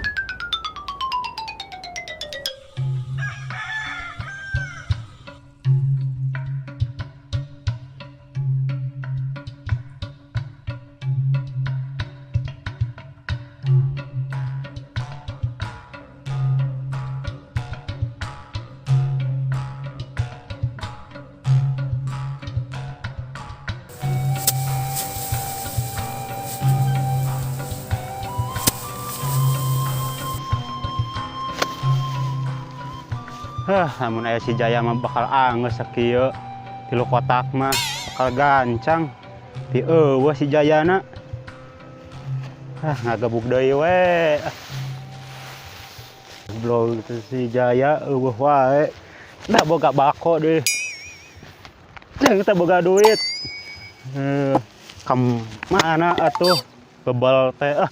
Hah, namun aya si Jaya mah bakal angeus sakieu. Tilu kotak mah bakal gancang. Ti eueuh si Jayana. Hah, ngagebuk deui we. Goblok teh si Jaya eueuh wae. Da boga bako deui. Jeung teh boga duit. Ka mana atuh bebal teh ah.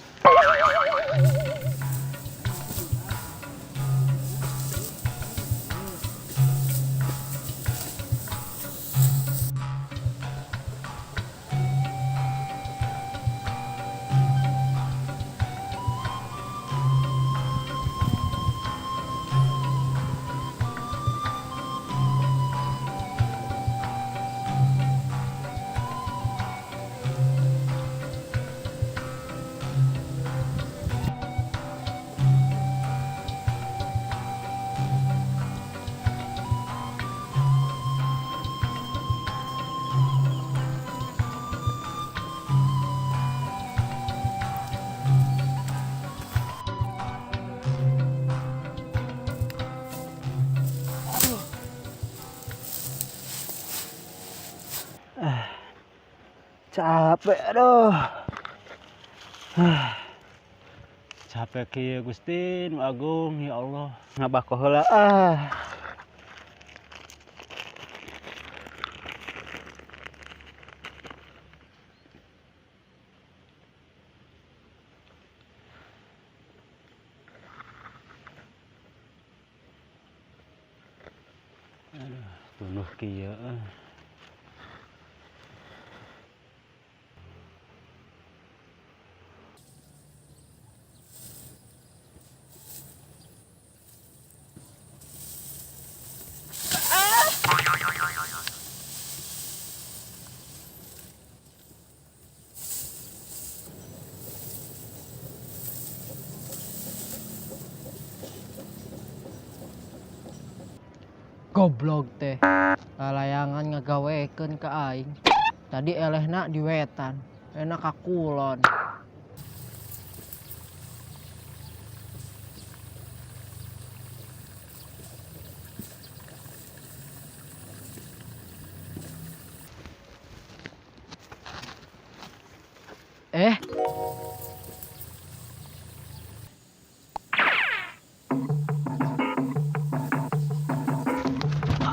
Capek aduh. Capek kieu Gusti nu agung ya Allah. Ngabako heula ah. Aduh, tunduh kieu ah. Goblok teh. Lalayangan ngagawekeun ka aing. Tadi elehna di wetan, enak ka kulon.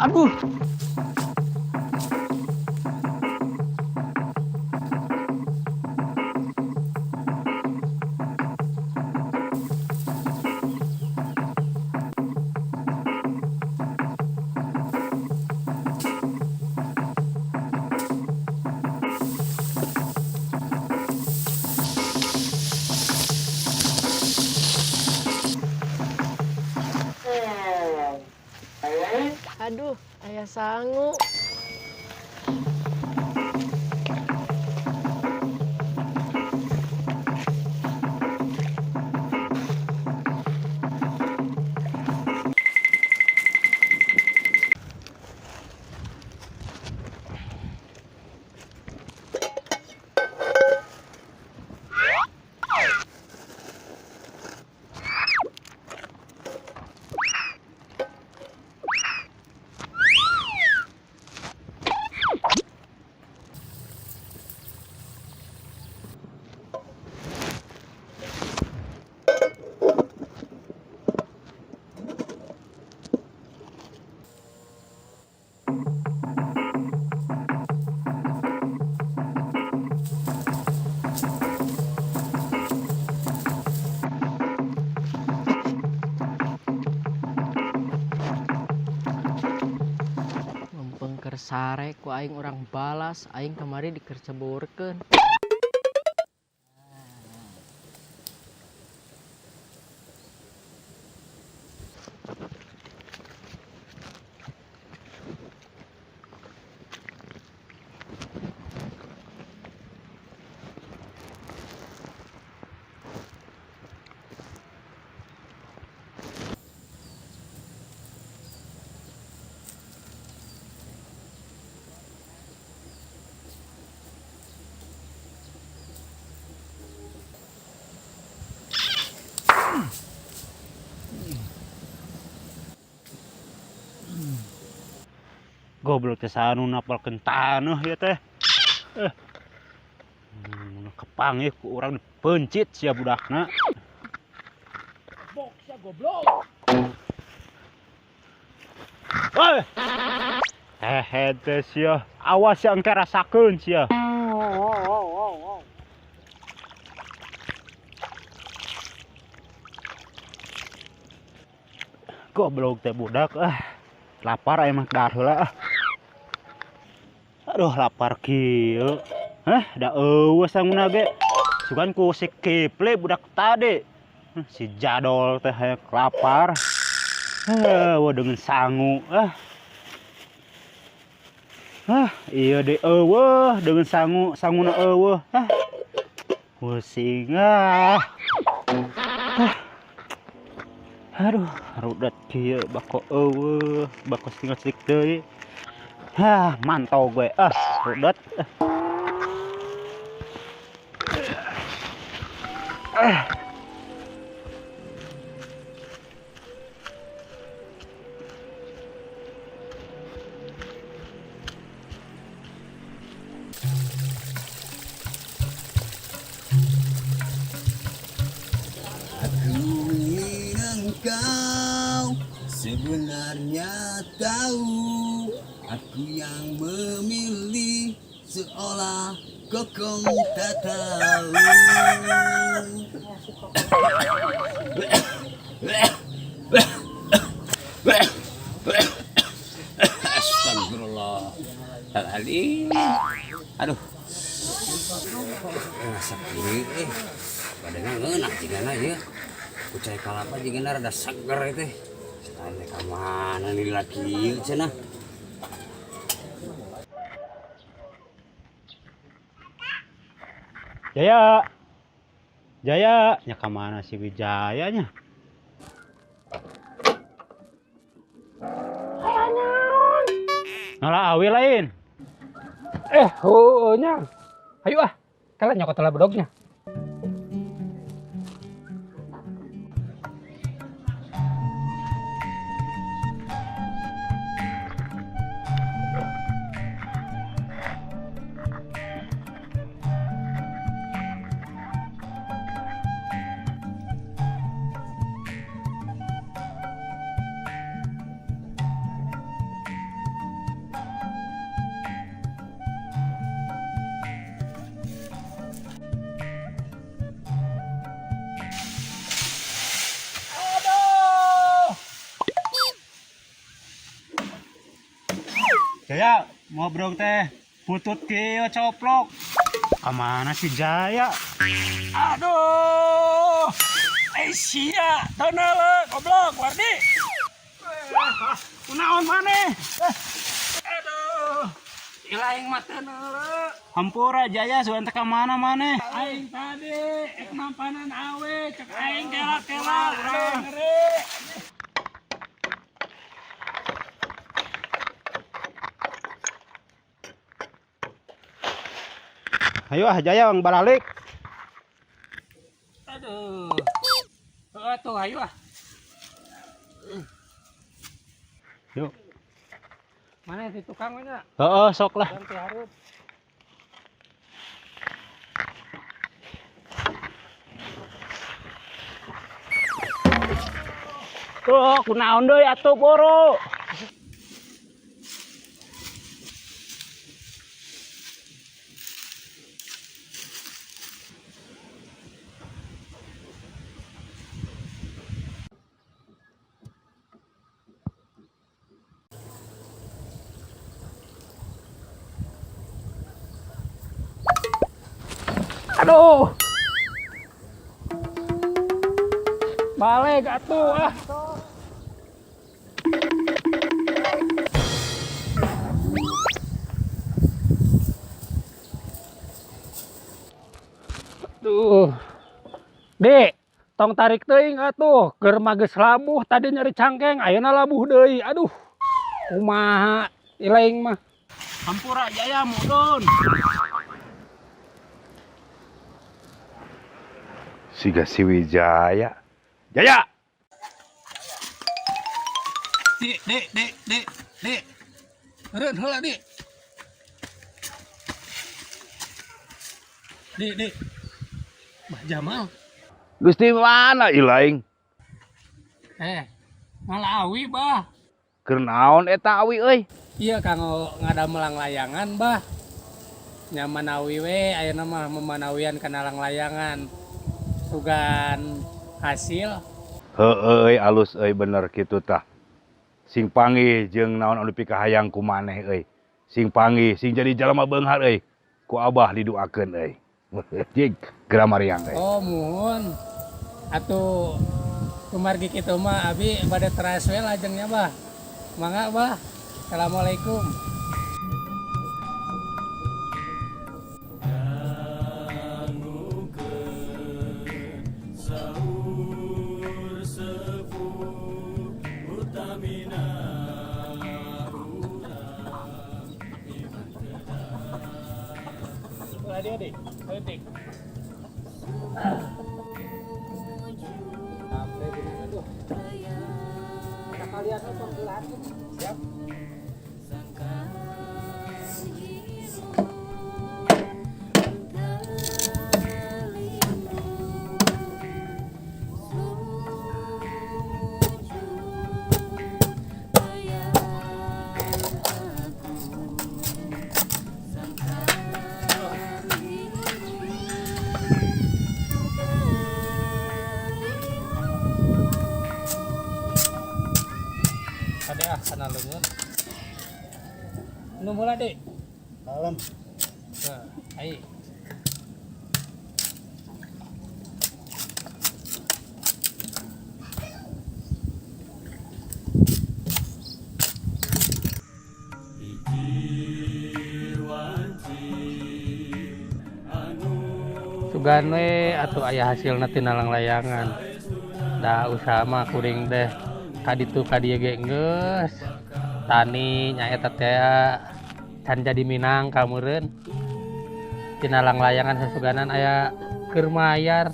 Aduh. Aduh, ayah sangu. Sare ku aing urang balas, aing kamari dikerceburkeun. Goblok teh sanu napalkeun taneuh ieu teh. Kepanggih ku urang dipeuncit sia budakna. Bok sia goblok. Hoi. Hehe teh sia, awas sia engke rasakeun sia. Goblok teh budak ah. Lapar aya mah dahar heula ah. Aduh lapar kieu. Hah, da eueuh sanguna ge. Sugan ku si Kipli budak tadi. Si jadol teh hayang lapar. Heuh, dengan sangu ah. Hah, iya deh eueuh dengan sangu, sanguna eueuh. Hah. Pusing ah. Hah. Aduh, rudet kieu bako eueuh, bako tinggal sedik deui. Hah, mantau gue. Ah, rudet. Ah. Aku ingin engkau sebenarnya tahu, aku yang memilih seolah kokong tak tahu. Astagfirullahaladzim. Aduh, sepi badannya ngeunah jigana ieu. Ku cai kalapa jigana rada seger ieu teh. Tanya ka mana nih laki ieu cenah. Jaya. Jaya, nya ka mana si Wijayanya? Ayana. Ngala awi lain. Heueuh nya. Hayu ah. Kala nyokot lah bedognya. Jaya, mau brong teh putut kieu coplok. Kamana si Jaya? Aduh. Sia, tonel goblok Wardi. Kunaon maneh? Aduh. Ilaing mah teu neuleu. Hampura Jaya sugan teh ka mana maneh? Aing tadi ek mampanan awe cek aing kela-kela ngeri. Ayo ah Jaya bang baralik. Aduh. Atuh ayo ah. Yuk. Mana si tukang mana? Heeh, sok lah. Oh, kunaon deui atuh boro. Aduh. Balik atuh ah. Tuh. Dek, tong tarik teuing atuh, keur mah geus labuh tadi nyari cangkeng, ayeuna labuh deui. Aduh. Kumaha ilaing mah. Hampura Jaya mudun. Siga si Wijaya. Jaya. Dek, dek, dek, dek, dek. Eureun heula, Dek. Dek, dek. Bah Jamal. Geus di mana ilaing? Malah awi, Bah. Keur naon eta awi euy? Iya kanggo ngadamelang layangan, Bah. Nyaman awi we ayeuna mah memanawian kana layangan. Sugan hasil. Heueuh euy alus euy bener kitu tah. Sing panggih jeung naon anu pikahayang ku maneh euy. Sing panggih sing jadi jalma beunghar euy. Ku abah didoakeun euy. Jig geura mariang euy. Oh muhun. Atuh kumargi kitu mah abi bade teras we lajengnya Bah. Mangga Bah. Assalamualaikum. Adik-adik, adik. Kalian penggelan siap. Kana leungeun. Nu heula, Dek. Kalem. Nah, ai. Sugan we atuh aya hasilna tina layangan. Da usaha mah kuring teh kaditu ka dieu ge geus. Tani nya eta teh can jadi minang kameureun. Tina langlayangan sasuganan aya keur mayar.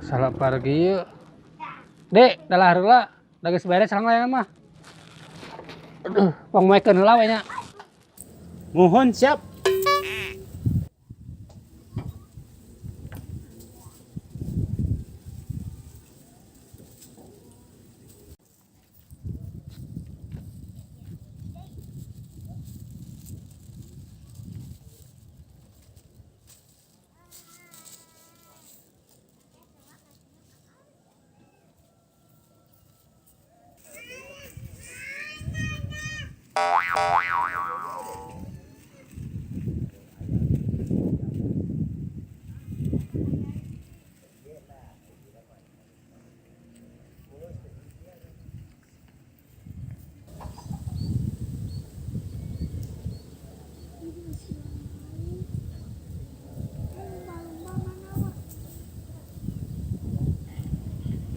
Salah pargi ieu. Dek, dalah heula, da geus beres langlayangan mah. Aduh, pangmoekeun heula we nya. Muhun siap.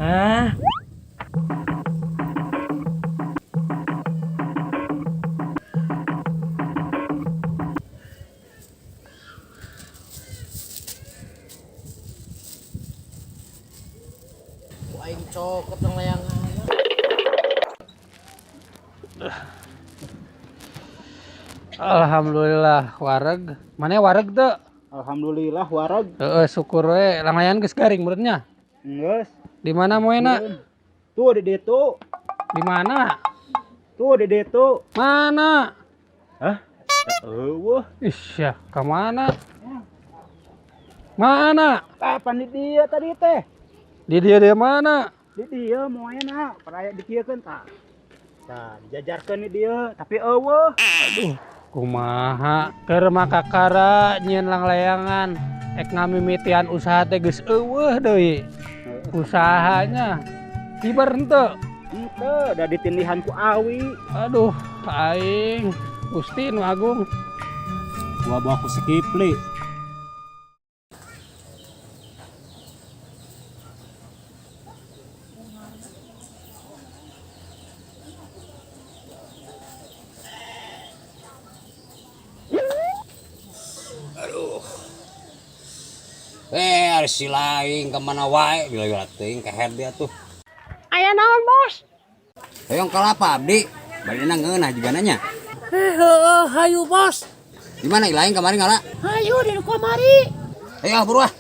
Ah. Aing cokot langlayangan. Alhamdulillah wareg. Mana wareg teu? Alhamdulillah wareg. Heeh, syukur we. Langlayangan geus garing meureun nya. Geus. Di mana moena? Tuh di ditu. Di mana? Tuh di ditu. Mana? Hah? Eueuh. Ih, ya, ka mana? Mana? Kapan di dia tadi teh? Di dia di mana? Di dia moena, peraya dikieukeun tah. Tah, dijajarkeun di dia, tapi eueuh. Aduh, kumaha keur makakara nyieun langlayangan ek ngamimitian usaha teh geus eueuh deui. Usahanya kibar henteu? Henteu, da ditindihan ku awi. Aduh, aing Gusti nu agung. Gua bawa ku Sikipli. Aduh. Ari si laing kemana wae bila-bila teuing keher dia tuh. Aya naon, Bos? Hoyong kalapa abdi? Badena ngeunah jigana nya. Heuh, hayu Bos. Di mana ilaing kamari ngala? Hayu di kamari. Ayo buru ah.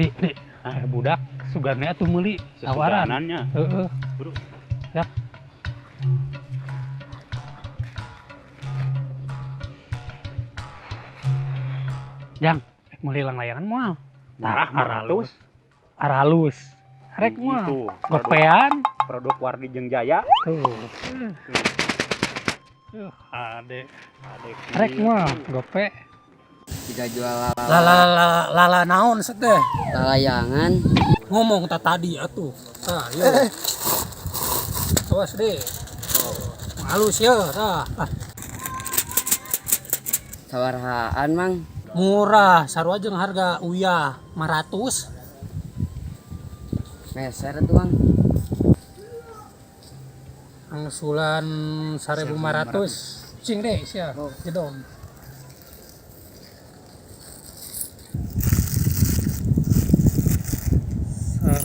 Di, di. Budak sugana atuh meuli tawaran. Heeh. Buru. Ya. Jang, meuli langlayangan moal. Tah, aralus. Aralus. Rek moal. Gopean produk Wardi jeung Jaya. Tuh. Ade. Rek moal gope. Tiga jual lala lala naon seteh? Lalayangan. Ngomong tak tadi atuh. Tah, ieu. Awas deh. Halus ya, tah. Sawarahaan, Mang. Murah, sarua jeung harga uyah 500. Meser tuh, Bang. Angsulan 1.500. Cing deh sia, jedong.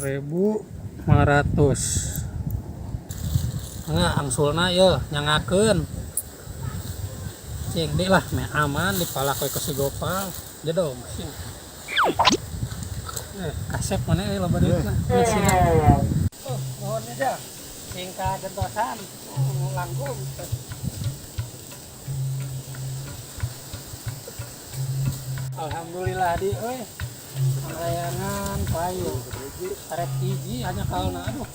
$1.500. Enggak, angsulna ye nyangakeun. Cing deh lah, meh aman dipalak we ku si Gopal. Jedong sia. Kasep mana loba duitna. Oh, nuhun aja. Sing kagentosan, langkung. Alhamdulillah di euy. Layangan payu. Arek hiji hanya kalna aduh.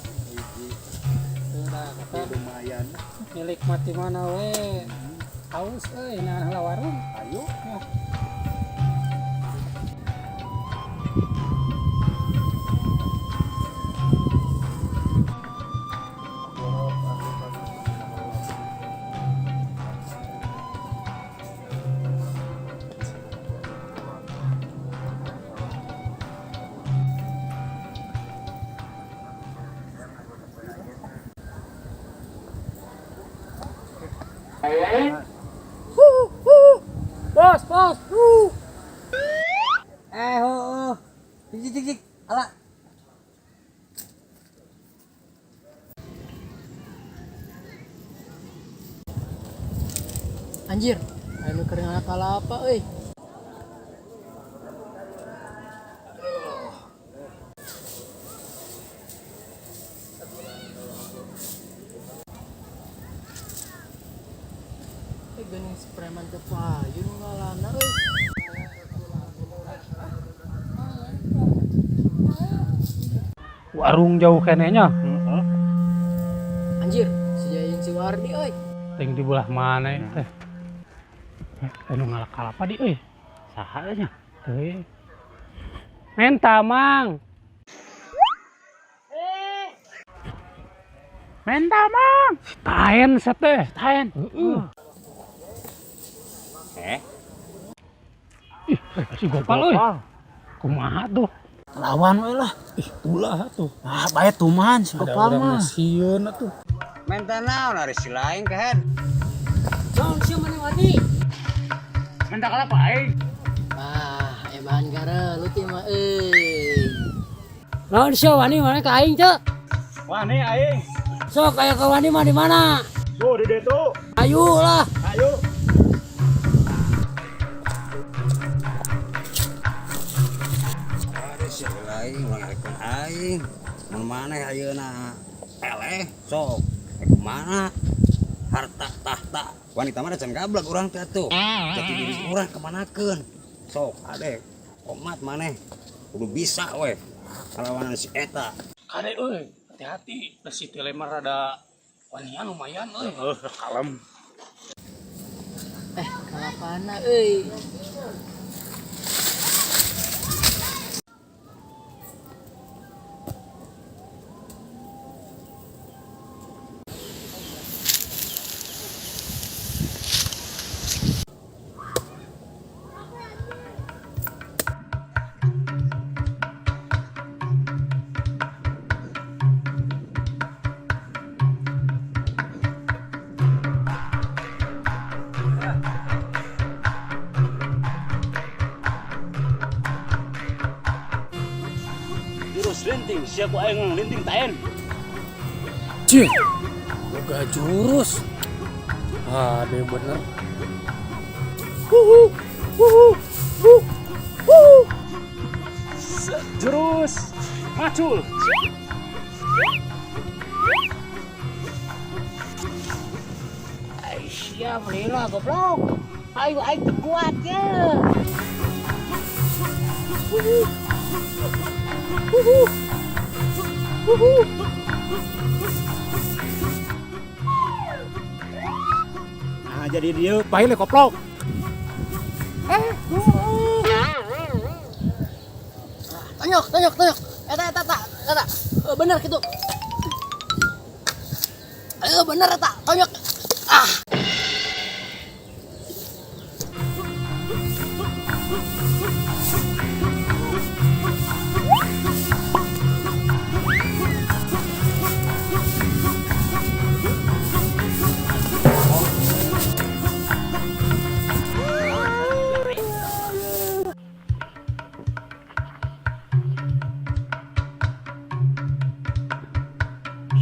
Sudah kata lumayan. Milik mati mana we. Haus euy nah heula warung. Ayo. Ya. Bos, bos. Eh, oh, oh. Cik, cik, cik. Ala. Anjir, anu keur kalapa euy. Eh, geuning si preman teu payu nu ngalana euy. Warung jauh kenehnya. Anjir, si Jaya jeung si Wardi euy. Ting di belah mana ya teh? Anu ngalak kalapa di euy. Saha nya? Teuing. Menta mang. Menta mang. Si Taen teh. Taen. Heeh. Eh? Ih, si Gopal euy. Kumaha tuh? Lawan we lah. Ih, ulah tuh. Ah, bae tuman si Gopal mah. Sieun atuh. Menta naon ari si lain kehed. Naon sia maneh Wardi? Menta kalapa aing? Ah, ebahan garelut ieu mah euy. Naon sia wani maneh ka aing teu? Wani aing. Sok aya ka wani mah di mana? Tuh di ditu. Ayo lah. Ayo. Ari si lain ulah ngarekeun aing. Mun maneh ayeuna eleh sok. Rek kumaha? Harta tahta wanita mah can gablek urang teh atuh. Jati diri urang kemanakeun? Sok adek komat maneh kudu bisa we kalawanan si eta. Kade euy, hati-hati. Da si teh mah rada wanian lumayan euy. Heuh, kalem. Eh, kalapana euy. Jurus linting, sia ku aing linting taen. Cih, boga jurus. Ah, ada bener. Wuhu, wuhu, wuh, wuh. Jurus macul. Aisyah belilah goblok. Ayo aing teu kuat ye. Wuhu. Wuhu. Nah, jadi dia pahil koplok. Tonyok, tonyok, tonyok. Eta, eta, eta, eta. Bener gitu. Bener eta, tonyok. Ah.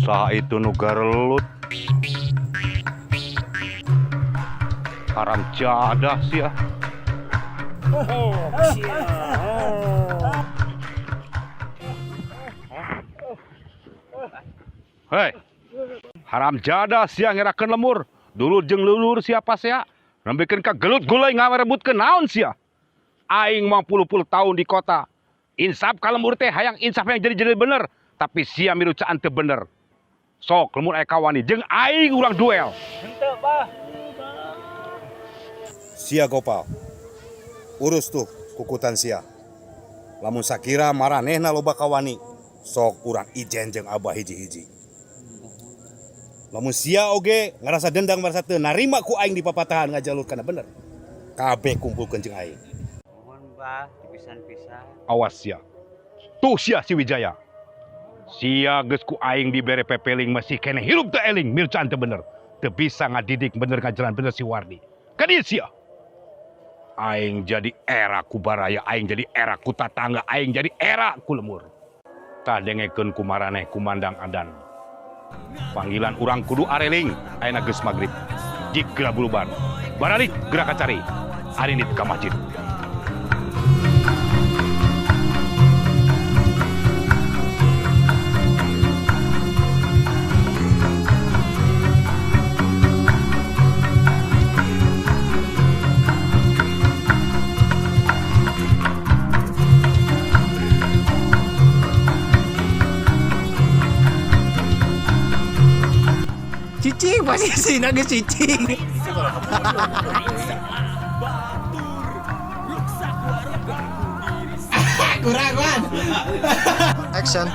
Saha itu nu garelut? Haram jadah sia. Hei, haram jadah sia ngerakeun lemur. Dulur jeung lulur siapa sia? Nembekeun ka gelut gulai ngawarebutkeun naon sia? Aing mah puluh-puluh tahun di kota. Insaf ka lemur teh hayang insaf yang jadi-jadi bener, tapi sia milu caan teu bener. Sok lemur aya kawani jeung aing urang duel. Henteu, Bah. Sia Gopal. Urus tuh kukutan sia. Lamun sakira maranehna loba kawani, sok urang ijen jeung abah hiji-hiji. Lamun sia oge ngarasa dendang merasa teu narima ku aing di papatahan ngajalur kana bener. Kabeh kumpulkeun jeung aing. Mohon bah, dipisan-pisan. Awas sia. Tuh sia si Wijaya. Sia geus ku aing dibere pepeling masih keneh hirup teu eling milcan teu bener. Teu bisa ngadidik bener ngajaran bener si Wardi. Ka dieu sia. Aing jadi era ku baraya, aing jadi era ku tatangga, aing jadi era ku lemur. Tah dengekeun ku maraneh kumandang adan. Panggilan urang kudu areling, ayeuna geus magrib. Jik geura buluban. Baralik geura kacari. Arindit ka masjid. Cicing posisi nangis cicing. Kurang kan. Action.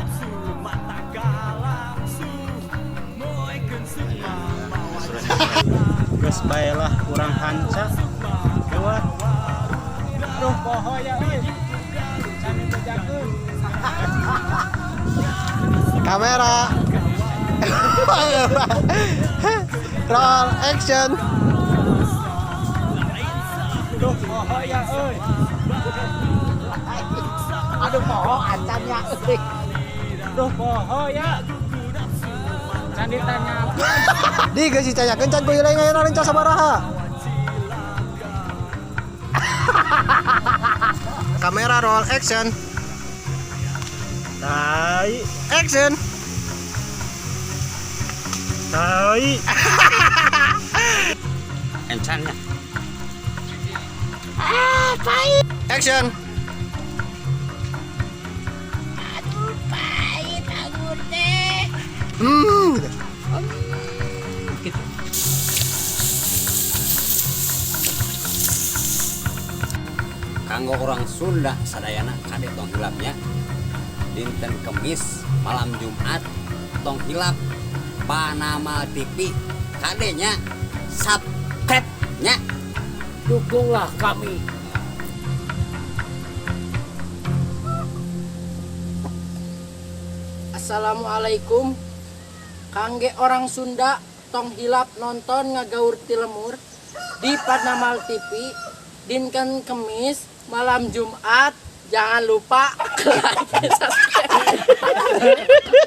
Geus bae lah kurang hanca. Lewat. Aduh poho ya euy. Can dibejakeun. Kamera. Roll action. Aduh poho ya euy. Aduh poho acan ya euy. Aduh poho ya. Can ditanyakeun. Di geus ditanyakeun can kuy lain aya rencana sabaraha. Kamera roll action. Tai. Action. Tai. Encannya. Ah, pahit. Action. Aduh, pahit anggur teh. Gitu. Kanggo orang Sunda sadayana kade tong hilapnya. Dinten Kemis malam Jumat tong hilap Panamal TV kadenya subscribe-nya. Dukunglah kami. Assalamualaikum. Kangge orang Sunda tong hilap nonton Ngagaur ti Lemur di Panamal TV dinten Kemis malam Jumat. Jangan lupa like, subscribe.